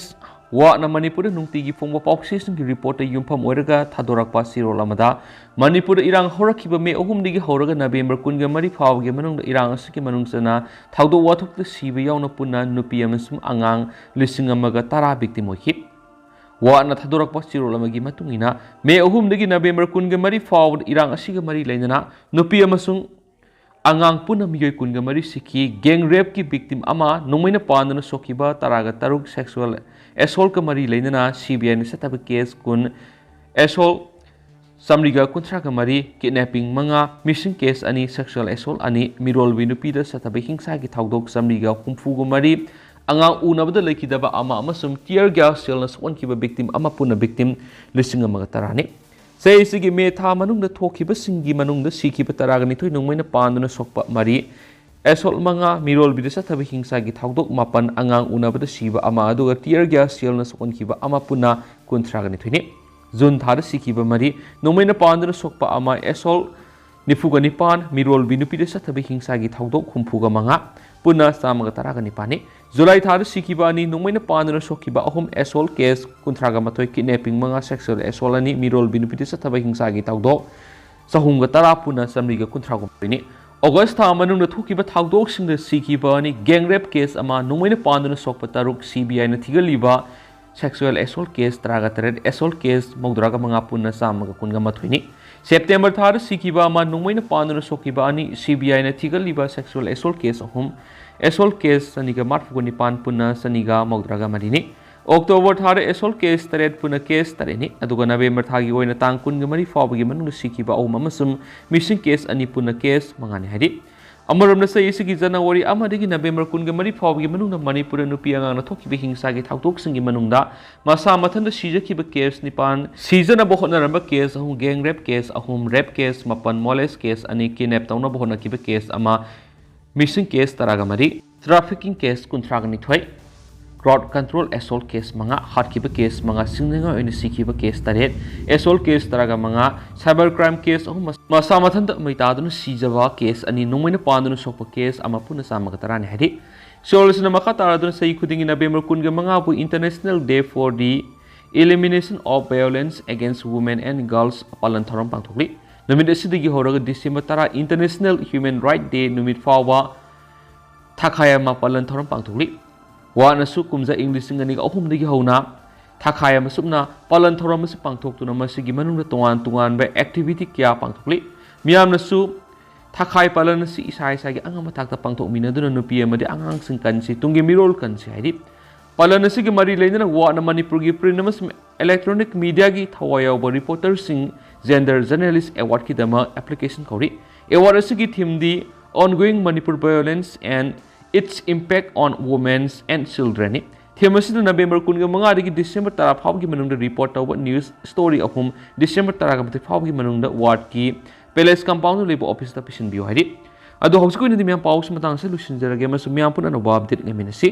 ꯋꯥꯛꯅ ꯃꯅꯤꯄꯨꯔꯗ ꯅꯨꯡꯇꯤꯒꯤ ꯐꯣꯡꯕ ꯄꯥꯎꯆꯦꯁꯤꯡꯒꯤ ꯔꯤꯄꯣꯔꯠꯇ ꯌꯨꯝꯐꯝ ꯑꯣꯏꯔꯒ ꯊꯥꯗꯣꯔꯛꯄ ꯆꯦꯔꯣꯜ ꯑꯃꯗ, ꯃꯅꯤꯄꯨꯔꯗ ꯏꯔꯥꯡ ꯍꯧꯔꯛꯈꯤꯕ ꯃꯦ ꯑꯍꯨꯝꯗꯒꯤ ꯍꯧꯔꯒ ꯅꯕꯦꯝꯕꯔ ꯀꯨꯟꯒ ꯃꯔꯤ ꯐꯥꯎꯕꯒꯤ ꯃꯅꯨꯡꯗ ꯏꯔꯥꯡ ꯑꯁꯤꯒꯤ ꯃꯅꯨꯡ ꯆꯟꯅ ꯊꯧꯗꯣꯛ ꯋꯥꯊꯣꯛꯇ ꯁꯤꯕ ꯌꯥꯎꯅ ꯄꯨꯟꯅ ꯅꯨꯄꯤ ꯑꯃꯁꯨꯡ ꯑꯉꯥꯡ ꯂꯤꯁꯤꯡ ꯑꯃꯒ ꯇꯔꯥ ꯚꯤꯛꯇꯤꯝ ꯑꯣꯏꯈꯤ꯫ ꯋꯥꯛꯅ ꯊꯥꯗꯣꯔꯛꯄ ꯆꯦꯔꯣꯜ ꯑꯃꯒꯤ ꯃꯇꯨꯡ ꯏꯟꯅ, ꯃꯦ ꯑꯍꯨꯝꯗꯒꯤ ꯅꯕꯦꯝꯕꯔ ꯀꯨꯟꯒ ꯃꯔꯤ ꯐꯥꯎꯕꯗ ꯏꯔꯥꯡ ꯑꯁꯤꯒ ꯃꯔꯤ ꯂꯩꯅꯅ ꯅꯨꯄꯤ ꯑꯃꯁꯨꯡ ꯑꯉꯥꯡ ꯄꯨꯟꯅ ꯃꯤꯑꯣꯏ ꯀꯨꯟꯒ ꯃꯔꯤ ꯁꯤꯈꯤ꯫ ꯒꯦꯡ ꯔꯦꯞꯀꯤ ꯚꯤꯛꯇꯤꯝ ꯑꯃ ꯅꯣꯡꯃꯩꯅ ꯄꯥꯟꯗꯨꯅ ꯁꯣꯛꯈꯤꯕ ꯇꯔꯥꯒ ꯇꯔꯨꯛ, ꯁꯦꯛꯁꯨꯑꯦꯜ ꯑꯦꯁꯣꯜꯀ ꯃꯔꯤ ꯂꯩꯅꯅ ꯁꯤ ꯕꯤ ꯑꯥꯏꯅ ꯆꯠꯊꯕ ꯀꯦꯁ ꯀꯨꯟ, ꯑꯦꯁꯣꯜ ꯆꯥꯃꯔꯤꯒ ꯀꯨꯟꯊ꯭ꯔꯥꯒ ꯃꯔꯤ, ꯀꯤꯗꯅꯦꯄꯤꯡ ꯃꯉꯥ, ꯃꯤꯁꯤꯡ ꯀꯦꯁ ꯑꯅꯤ, ꯁꯦꯛꯁꯨꯑꯦꯜ ꯑꯦꯁꯣꯜ ꯑꯅꯤ, ꯃꯤꯔꯣꯜꯕꯤ ꯅꯨꯄꯤꯗ ꯆꯠꯊꯕ ꯍꯤꯡꯁꯥꯒꯤ ꯊꯧꯗꯣꯛ ꯆꯥꯃꯔꯤꯒ ꯍꯨꯝꯐꯨꯒ ꯃꯔꯤ, ꯑꯉꯥꯡ ꯎꯅꯕꯗ ꯂꯩꯈꯤꯗꯕ ꯑꯃ ꯑꯃꯁꯨꯡ ꯇꯤꯌꯔ ꯒ꯭ꯌꯥꯁ ꯁꯦꯜꯅ ꯁꯣꯛꯍꯟꯈꯤꯕ ꯚꯤꯛꯇꯤꯝ ꯑꯃ ꯄꯨꯟꯅ ꯚꯤꯛꯇꯤꯝ ꯂꯤꯁꯤꯡ ꯑꯃꯒ ꯇꯔꯥꯅꯤ꯫ ꯆꯍꯤꯁꯤꯒꯤ ꯃꯦ ꯊꯥ ꯃꯅꯨꯡꯗ ꯊꯣꯛꯈꯤꯕꯁꯤꯡꯒꯤ ꯃꯅꯨꯡꯗ ꯁꯤꯈꯤꯕ ꯇꯔꯥꯒ ꯅꯤꯊꯣꯏ ꯅꯣꯡꯃꯩꯅ ꯄꯥꯟꯗꯨꯅ ꯁꯣꯛꯄ ꯃꯔꯤ, ꯑꯦꯁꯣꯜ ꯃꯉꯥ, ꯃꯤꯔꯣꯜꯕꯤꯗ ꯆꯠꯊꯕ ꯍꯤꯡꯁꯥꯒꯤ ꯊꯧꯗꯣꯛ ꯃꯥꯄꯟ, ꯑꯉꯥꯡ ꯎꯅꯕꯗ ꯁꯤꯕ ꯑꯃ, ꯑꯗꯨꯒ ꯇꯤꯌꯔ ꯒ꯭ꯌꯥꯁ ꯁꯦꯜꯅ ꯁꯣꯛꯍꯟꯈꯤꯕ ꯑꯃ ꯄꯨꯟꯅ ꯀꯨꯟꯊ꯭ꯔꯥꯒ ꯅꯤꯊꯣꯏꯅꯤ꯫ ꯖꯨꯟ ꯊꯥꯗ ꯁꯤꯈꯤꯕ ꯃꯔꯤ, ꯅꯣꯡꯃꯩꯅ ꯄꯥꯟꯗꯨꯅ ꯁꯣꯛꯄ ꯑꯃ, ꯑꯦꯁꯣꯜ ꯅꯤꯐꯨꯒ ꯅꯤꯄꯥꯟ, ꯃꯤꯔꯣꯜꯕꯤ ꯅꯨꯄꯤꯗ ꯆꯠꯊꯕ ꯍꯤꯡꯁꯥꯒꯤ ꯊꯧꯗꯣꯛ ꯍꯨꯝꯐꯨꯒ ꯃꯉꯥ, ꯄꯨꯟꯅ ꯆꯥꯝꯃꯒ ꯇꯔꯥꯒ ꯅꯤꯄꯥꯟꯅꯤ꯫ ꯖꯨꯂꯥꯏ ꯊꯥꯗ ꯁꯤꯈꯤꯕ ꯑꯅꯤ, ꯅꯣꯡꯃꯩꯅ ꯄꯥꯟꯗꯨꯅ ꯁꯣꯛꯈꯤꯕ ꯑꯍꯨꯝ, ꯑꯦꯁꯣꯜ ꯀꯦꯁ ꯀꯨꯟꯊ꯭ꯔꯥꯒ ꯃꯥꯊꯣꯏ, ꯀꯤꯗꯅꯦꯄꯤꯡ ꯃꯉꯥ, ꯁꯦꯛꯁꯨꯑꯦꯜ ꯑꯦꯁꯣꯜ ꯑꯅꯤ, ꯃꯤꯔꯣꯜꯕꯤ ꯅꯨꯄꯤꯗ ꯆꯠꯊꯕ ꯍꯤꯡꯁꯥꯒꯤ ꯊꯧꯗꯣꯛ ꯆꯍꯨꯝꯒ ꯇꯔꯥ, ꯄꯨꯟꯅ ꯆꯥꯃꯔꯤꯒ ꯀꯨꯟꯊ꯭ꯔꯥ ꯍꯨꯝꯗꯣꯏꯅꯤ꯫ ꯑꯣꯒꯁ ꯊꯥ ꯃꯅꯨꯡꯗ ꯊꯣꯛꯈꯤꯕ ꯊꯧꯗꯣꯛꯁꯤꯡꯗ ꯁꯤꯈꯤꯕ ꯑꯅꯤ, ꯒꯦꯡ ꯔꯦꯞ ꯀꯦꯁ ꯑꯃ, ꯅꯣꯡꯃꯩꯅ ꯄꯥꯟꯗꯨꯅ ꯁꯣꯛꯄ ꯇꯔꯨꯛ, ꯁꯤ ꯕꯤ ꯑꯥꯏꯅ ꯊꯤꯒꯠꯂꯤꯕ ꯁꯦꯛꯁꯨꯑꯦꯜ ꯑꯦꯁꯣꯜ ꯀꯦꯁ ꯇꯔꯥꯒ ꯇꯔꯦꯠ, ꯑꯦꯁꯣꯜ ꯀꯦꯁ ꯃꯧꯗ꯭ꯔꯥꯒ ꯃꯉꯥ, ꯄꯨꯟꯅ ꯆꯥꯝꯃꯒ ꯀꯨꯟꯒ ꯃꯥꯊꯣꯏꯅꯤ꯫ ꯁꯦꯞꯇꯦꯝꯕꯔ ꯊꯥꯗ ꯁꯤꯈꯤꯕ ꯑꯃ, ꯅꯣꯡꯃꯩꯅ ꯄꯥꯟꯗꯨꯅ ꯁꯣꯛꯈꯤꯕ ꯑꯅꯤ, ꯁꯤ ꯕꯤ ꯑꯥꯏꯅ ꯊꯤꯒꯠꯂꯤꯕ ꯁꯦꯛꯁꯨꯑꯦꯜ ꯑꯦꯁꯣꯜ ꯀꯦꯁ ꯑꯍꯨꯝ, ꯑꯦꯁꯣꯜ ꯀꯦꯁ ꯆꯅꯤꯒ ꯃꯔꯤꯐꯨꯒ ꯅꯤꯄꯥꯟ, ꯄꯨꯟꯅ ꯆꯅꯤꯒ ꯃꯧꯗ꯭ꯔꯥꯒ ꯃꯔꯤꯅꯤ꯫ ꯑꯣꯛꯇꯣꯕꯔ ꯊꯥꯗ ꯑꯦꯁꯣꯜ ꯀꯦꯁ ꯇꯔꯦꯠ, ꯄꯨꯟꯅ ꯀꯦꯁ ꯇꯔꯦꯠꯅꯤ꯫ ꯑꯗꯨꯒ ꯅꯕꯦꯝꯕꯔ ꯊꯥꯒꯤ ꯑꯣꯏꯅ ꯇꯥꯡ ꯀꯨꯟꯒ ꯃꯔꯤ ꯐꯥꯎꯕꯒꯤ ꯃꯅꯨꯡꯗ ꯁꯤꯈꯤꯕ ꯑꯍꯨꯝ ꯑꯃꯁꯨꯡ ꯃꯤꯁꯤꯡ ꯀꯦꯁ ꯑꯅꯤ, ꯄꯨꯟꯅ ꯀꯦꯁ ꯃꯉꯥꯅꯤ ꯍꯥꯏꯔꯤ꯫ ꯑꯃꯔꯣꯝꯗ, ꯆꯍꯤ ꯑꯁꯤꯒꯤ ꯖꯅꯋꯥꯔꯤ ꯑꯃꯗꯒꯤ ꯅꯕꯦꯝꯕꯔ ꯀꯨꯟꯒ ꯃꯔꯤ ꯐꯥꯎꯕꯒꯤ ꯃꯅꯨꯡꯗ ꯃꯅꯤꯄꯨꯔꯗ ꯅꯨꯄꯤ ꯑꯉꯥꯡꯅ ꯊꯣꯛꯈꯤꯕ ꯍꯤꯡꯁꯥꯒꯤ ꯊꯧꯗꯣꯛꯁꯤꯡꯒꯤ ꯃꯅꯨꯡꯗ ꯃꯁꯥ ꯃꯊꯟꯇ ꯁꯤꯖꯈꯤꯕ ꯀꯦꯁ ꯅꯤꯄꯥꯟ, ꯁꯤꯖꯅꯕ ꯍꯣꯠꯅꯔꯝꯕ ꯀꯦꯁ ꯑꯍꯨꯝ, ꯒꯦꯡ ꯔꯦꯞ ꯀꯦꯁ ꯑꯍꯨꯝ, ꯔꯦꯞ ꯀꯦꯁ ꯃꯥꯄꯟ, ꯃꯣꯂꯦꯁ ꯀꯦꯁ ꯑꯅꯤ, ꯀꯤꯗꯅꯦꯞ ꯇꯧꯅꯕ ꯍꯣꯠꯅꯈꯤꯕ ꯀꯦꯁ ꯑꯃ, ꯃꯤꯁꯤꯡ ꯀꯦꯁ ꯇꯔꯥꯒ ꯃꯔꯤ, ꯇ꯭ꯔꯥꯐꯤꯀꯤꯡ ꯀꯦꯁ ꯀꯨꯟꯊ꯭ꯔꯥꯒ ꯅꯤꯊꯣꯏ, ꯀ꯭ꯔꯥꯎꯗ ꯀꯟꯇ꯭ꯔꯣꯜ ꯑꯦꯁꯣꯜ ꯀꯦꯁ ꯃꯉꯥ, ꯍꯥꯠꯈꯤꯕ ꯀꯦꯁ ꯃꯉꯥ, ꯁꯤꯡꯅꯉꯥꯏ ꯑꯣꯏꯅ ꯁꯤꯈꯤꯕ ꯀꯦꯁ ꯇꯔꯦꯠ, ꯑꯦꯁꯣꯜ ꯀꯦꯁ ꯇꯔꯥꯒ ꯃꯉꯥ, ꯁꯥꯏꯕꯔ ꯀ꯭ꯔꯥꯏꯝ ꯀꯦꯁ ꯑꯍꯨꯝ, ꯃꯁꯥ ꯃꯊꯟꯇ ꯃꯩ ꯇꯥꯗꯨꯅ ꯁꯤꯖꯕ ꯀꯦꯁ ꯑꯅꯤ, ꯅꯣꯡꯃꯩꯅ ꯄꯥꯟꯗꯨꯅ ꯁꯣꯛꯄ ꯀꯦꯁ ꯑꯃ, ꯄꯨꯟꯅ ꯆꯥꯝꯃꯒ ꯇꯔꯥꯅꯤ ꯍꯥꯏꯔꯤ꯫ ꯁꯤꯑꯣꯜ ꯑꯁꯤꯅ ꯃꯈꯥ ꯇꯥꯔꯗꯨꯅ ꯆꯍꯤ ꯈꯨꯗꯤꯡꯒꯤ ꯅꯕꯦꯝꯕꯔ ꯀꯨꯟꯒ ꯃꯉꯥꯕꯨ International Day for the Elimination of Violence Against Women and Girls ꯄꯥꯂꯟ ꯊꯧꯔꯝ ꯄꯥꯡꯊꯣꯛꯂꯤ꯫ ꯅꯨꯃꯤꯠ ꯑꯁꯤꯗꯒꯤ ꯍꯧꯔꯒ ꯗꯤꯁꯦꯝꯕꯔ ꯇꯔꯥ International Human Right Day ꯅꯨꯃꯤꯠ ꯐꯥꯎꯕ ꯊꯥꯈꯥꯏ ꯑꯃ ꯄꯥꯂꯟ ꯊꯧꯔꯝ ꯄꯥꯡꯊꯣꯛꯂꯤ꯫ ꯋꯥꯠꯅꯁꯨ ꯀꯨꯝꯖꯥ ꯏꯪ ꯂꯤꯁꯤꯡ ꯑꯅꯤꯒ ꯑꯍꯨꯝꯗꯒꯤ ꯍꯧꯅ ꯊꯥꯈꯥꯏ ꯑꯃ ꯆꯨꯞꯅ ꯄꯥꯂꯟ ꯊꯧꯔꯝ ꯑꯁꯤ ꯄꯥꯡꯊꯣꯛꯇꯨꯅ ꯃꯁꯤꯒꯤ ꯃꯅꯨꯡꯗ ꯇꯣꯉꯥꯟ ꯇꯣꯉꯥꯟꯕ ꯑꯦꯛꯇꯤꯚꯤꯇꯤ ꯀꯌꯥ ꯄꯥꯡꯊꯣꯛꯂꯤ꯫ ꯃꯤꯌꯥꯝꯅꯁꯨ ꯊꯥꯈꯥꯏ ꯄꯥꯂꯟ ꯑꯁꯤ ꯏꯁꯥ ꯏꯁꯥꯒꯤ ꯑꯉꯝꯕ ꯊꯥꯛꯇ ꯄꯥꯡꯊꯣꯛꯃꯤꯟꯅꯗꯨꯅ ꯅꯨꯄꯤ ꯑꯃꯗꯤ ꯑꯉꯥꯡꯁꯤꯡ ꯀꯟꯁꯤ, ꯇꯨꯡꯒꯤ ꯃꯤꯔꯣꯜ ꯀꯟꯁꯤ ꯍꯥꯏꯔꯤ꯫ ꯄꯥꯂꯟ ꯑꯁꯤꯒꯤ ꯃꯔꯤ ꯂꯩꯅꯅ ꯋꯥꯠꯅ ꯃꯅꯤꯄꯨꯔꯒꯤ ꯄ꯭ꯔꯤꯟ ꯑꯃꯁꯨꯡ ꯏꯂꯦꯛꯇ꯭ꯔꯣꯅꯤꯛ ꯃꯤꯗꯤꯌꯥꯒꯤ ꯊꯋꯥꯏ ꯌꯥꯎꯕ ꯔꯤꯄꯣꯔꯇꯔꯁꯤꯡ, ꯖꯦꯟꯗꯔ ꯖꯔꯅꯦꯂꯤꯁ ꯑꯦꯋꯥꯔꯗꯀꯤꯗꯃꯛ ꯑꯦꯄ꯭ꯂꯤꯀꯦꯁꯟ ꯀꯧꯔꯤ꯫ ꯑꯦꯋꯥꯔꯗ ꯑꯁꯤꯒꯤ ꯊꯤꯝꯗꯤ Ongoing Manipur Violence and Its Impact on Women and Children ꯅꯤ꯫ ꯊꯤꯝ ꯑꯁꯤꯗ ꯅꯕꯦꯝꯕꯔ ꯀꯨꯟꯒ ꯃꯉꯥꯗꯒꯤ ꯗꯤꯁꯦꯝꯕꯔ ꯇꯔꯥ ꯐꯥꯎꯕꯒꯤ ꯃꯅꯨꯡꯗ ꯔꯤꯄꯣꯔꯠ ꯇꯧꯕ ꯅ꯭ꯌꯨꯁ ꯁ꯭ꯇꯣꯔꯤ ꯑꯍꯨꯝ ꯗꯤꯁꯦꯝꯕꯔ ꯇꯔꯥꯒ ꯃꯥꯊꯣꯏ ꯐꯥꯎꯕꯒꯤ ꯃꯅꯨꯡꯗ ꯋꯥꯔꯗꯀꯤ ꯄꯦꯂꯦꯁ ꯀꯝꯄꯥꯎꯟꯗ ꯂꯩꯕ ꯑꯣꯐꯤꯁꯇ ꯄꯤꯁꯤꯟꯕꯤꯌꯨ ꯍꯥꯏꯔꯤ꯫ ꯑꯗꯣ ꯍꯧꯖꯤꯛꯀꯤ ꯑꯣꯏꯅꯗꯤ ꯃꯌꯥꯝ ꯄꯥꯎꯁꯤ ꯃꯇꯥꯡꯁꯦ ꯂꯣꯏꯁꯤꯟꯖꯔꯒꯦ ꯑꯃꯁꯨꯡ ꯃꯌꯥꯝ ꯄꯨꯟꯅ ꯑꯅꯧꯕ ꯑꯞꯗꯦꯠ ꯉꯥꯏꯃꯤꯟꯅꯁꯤ꯫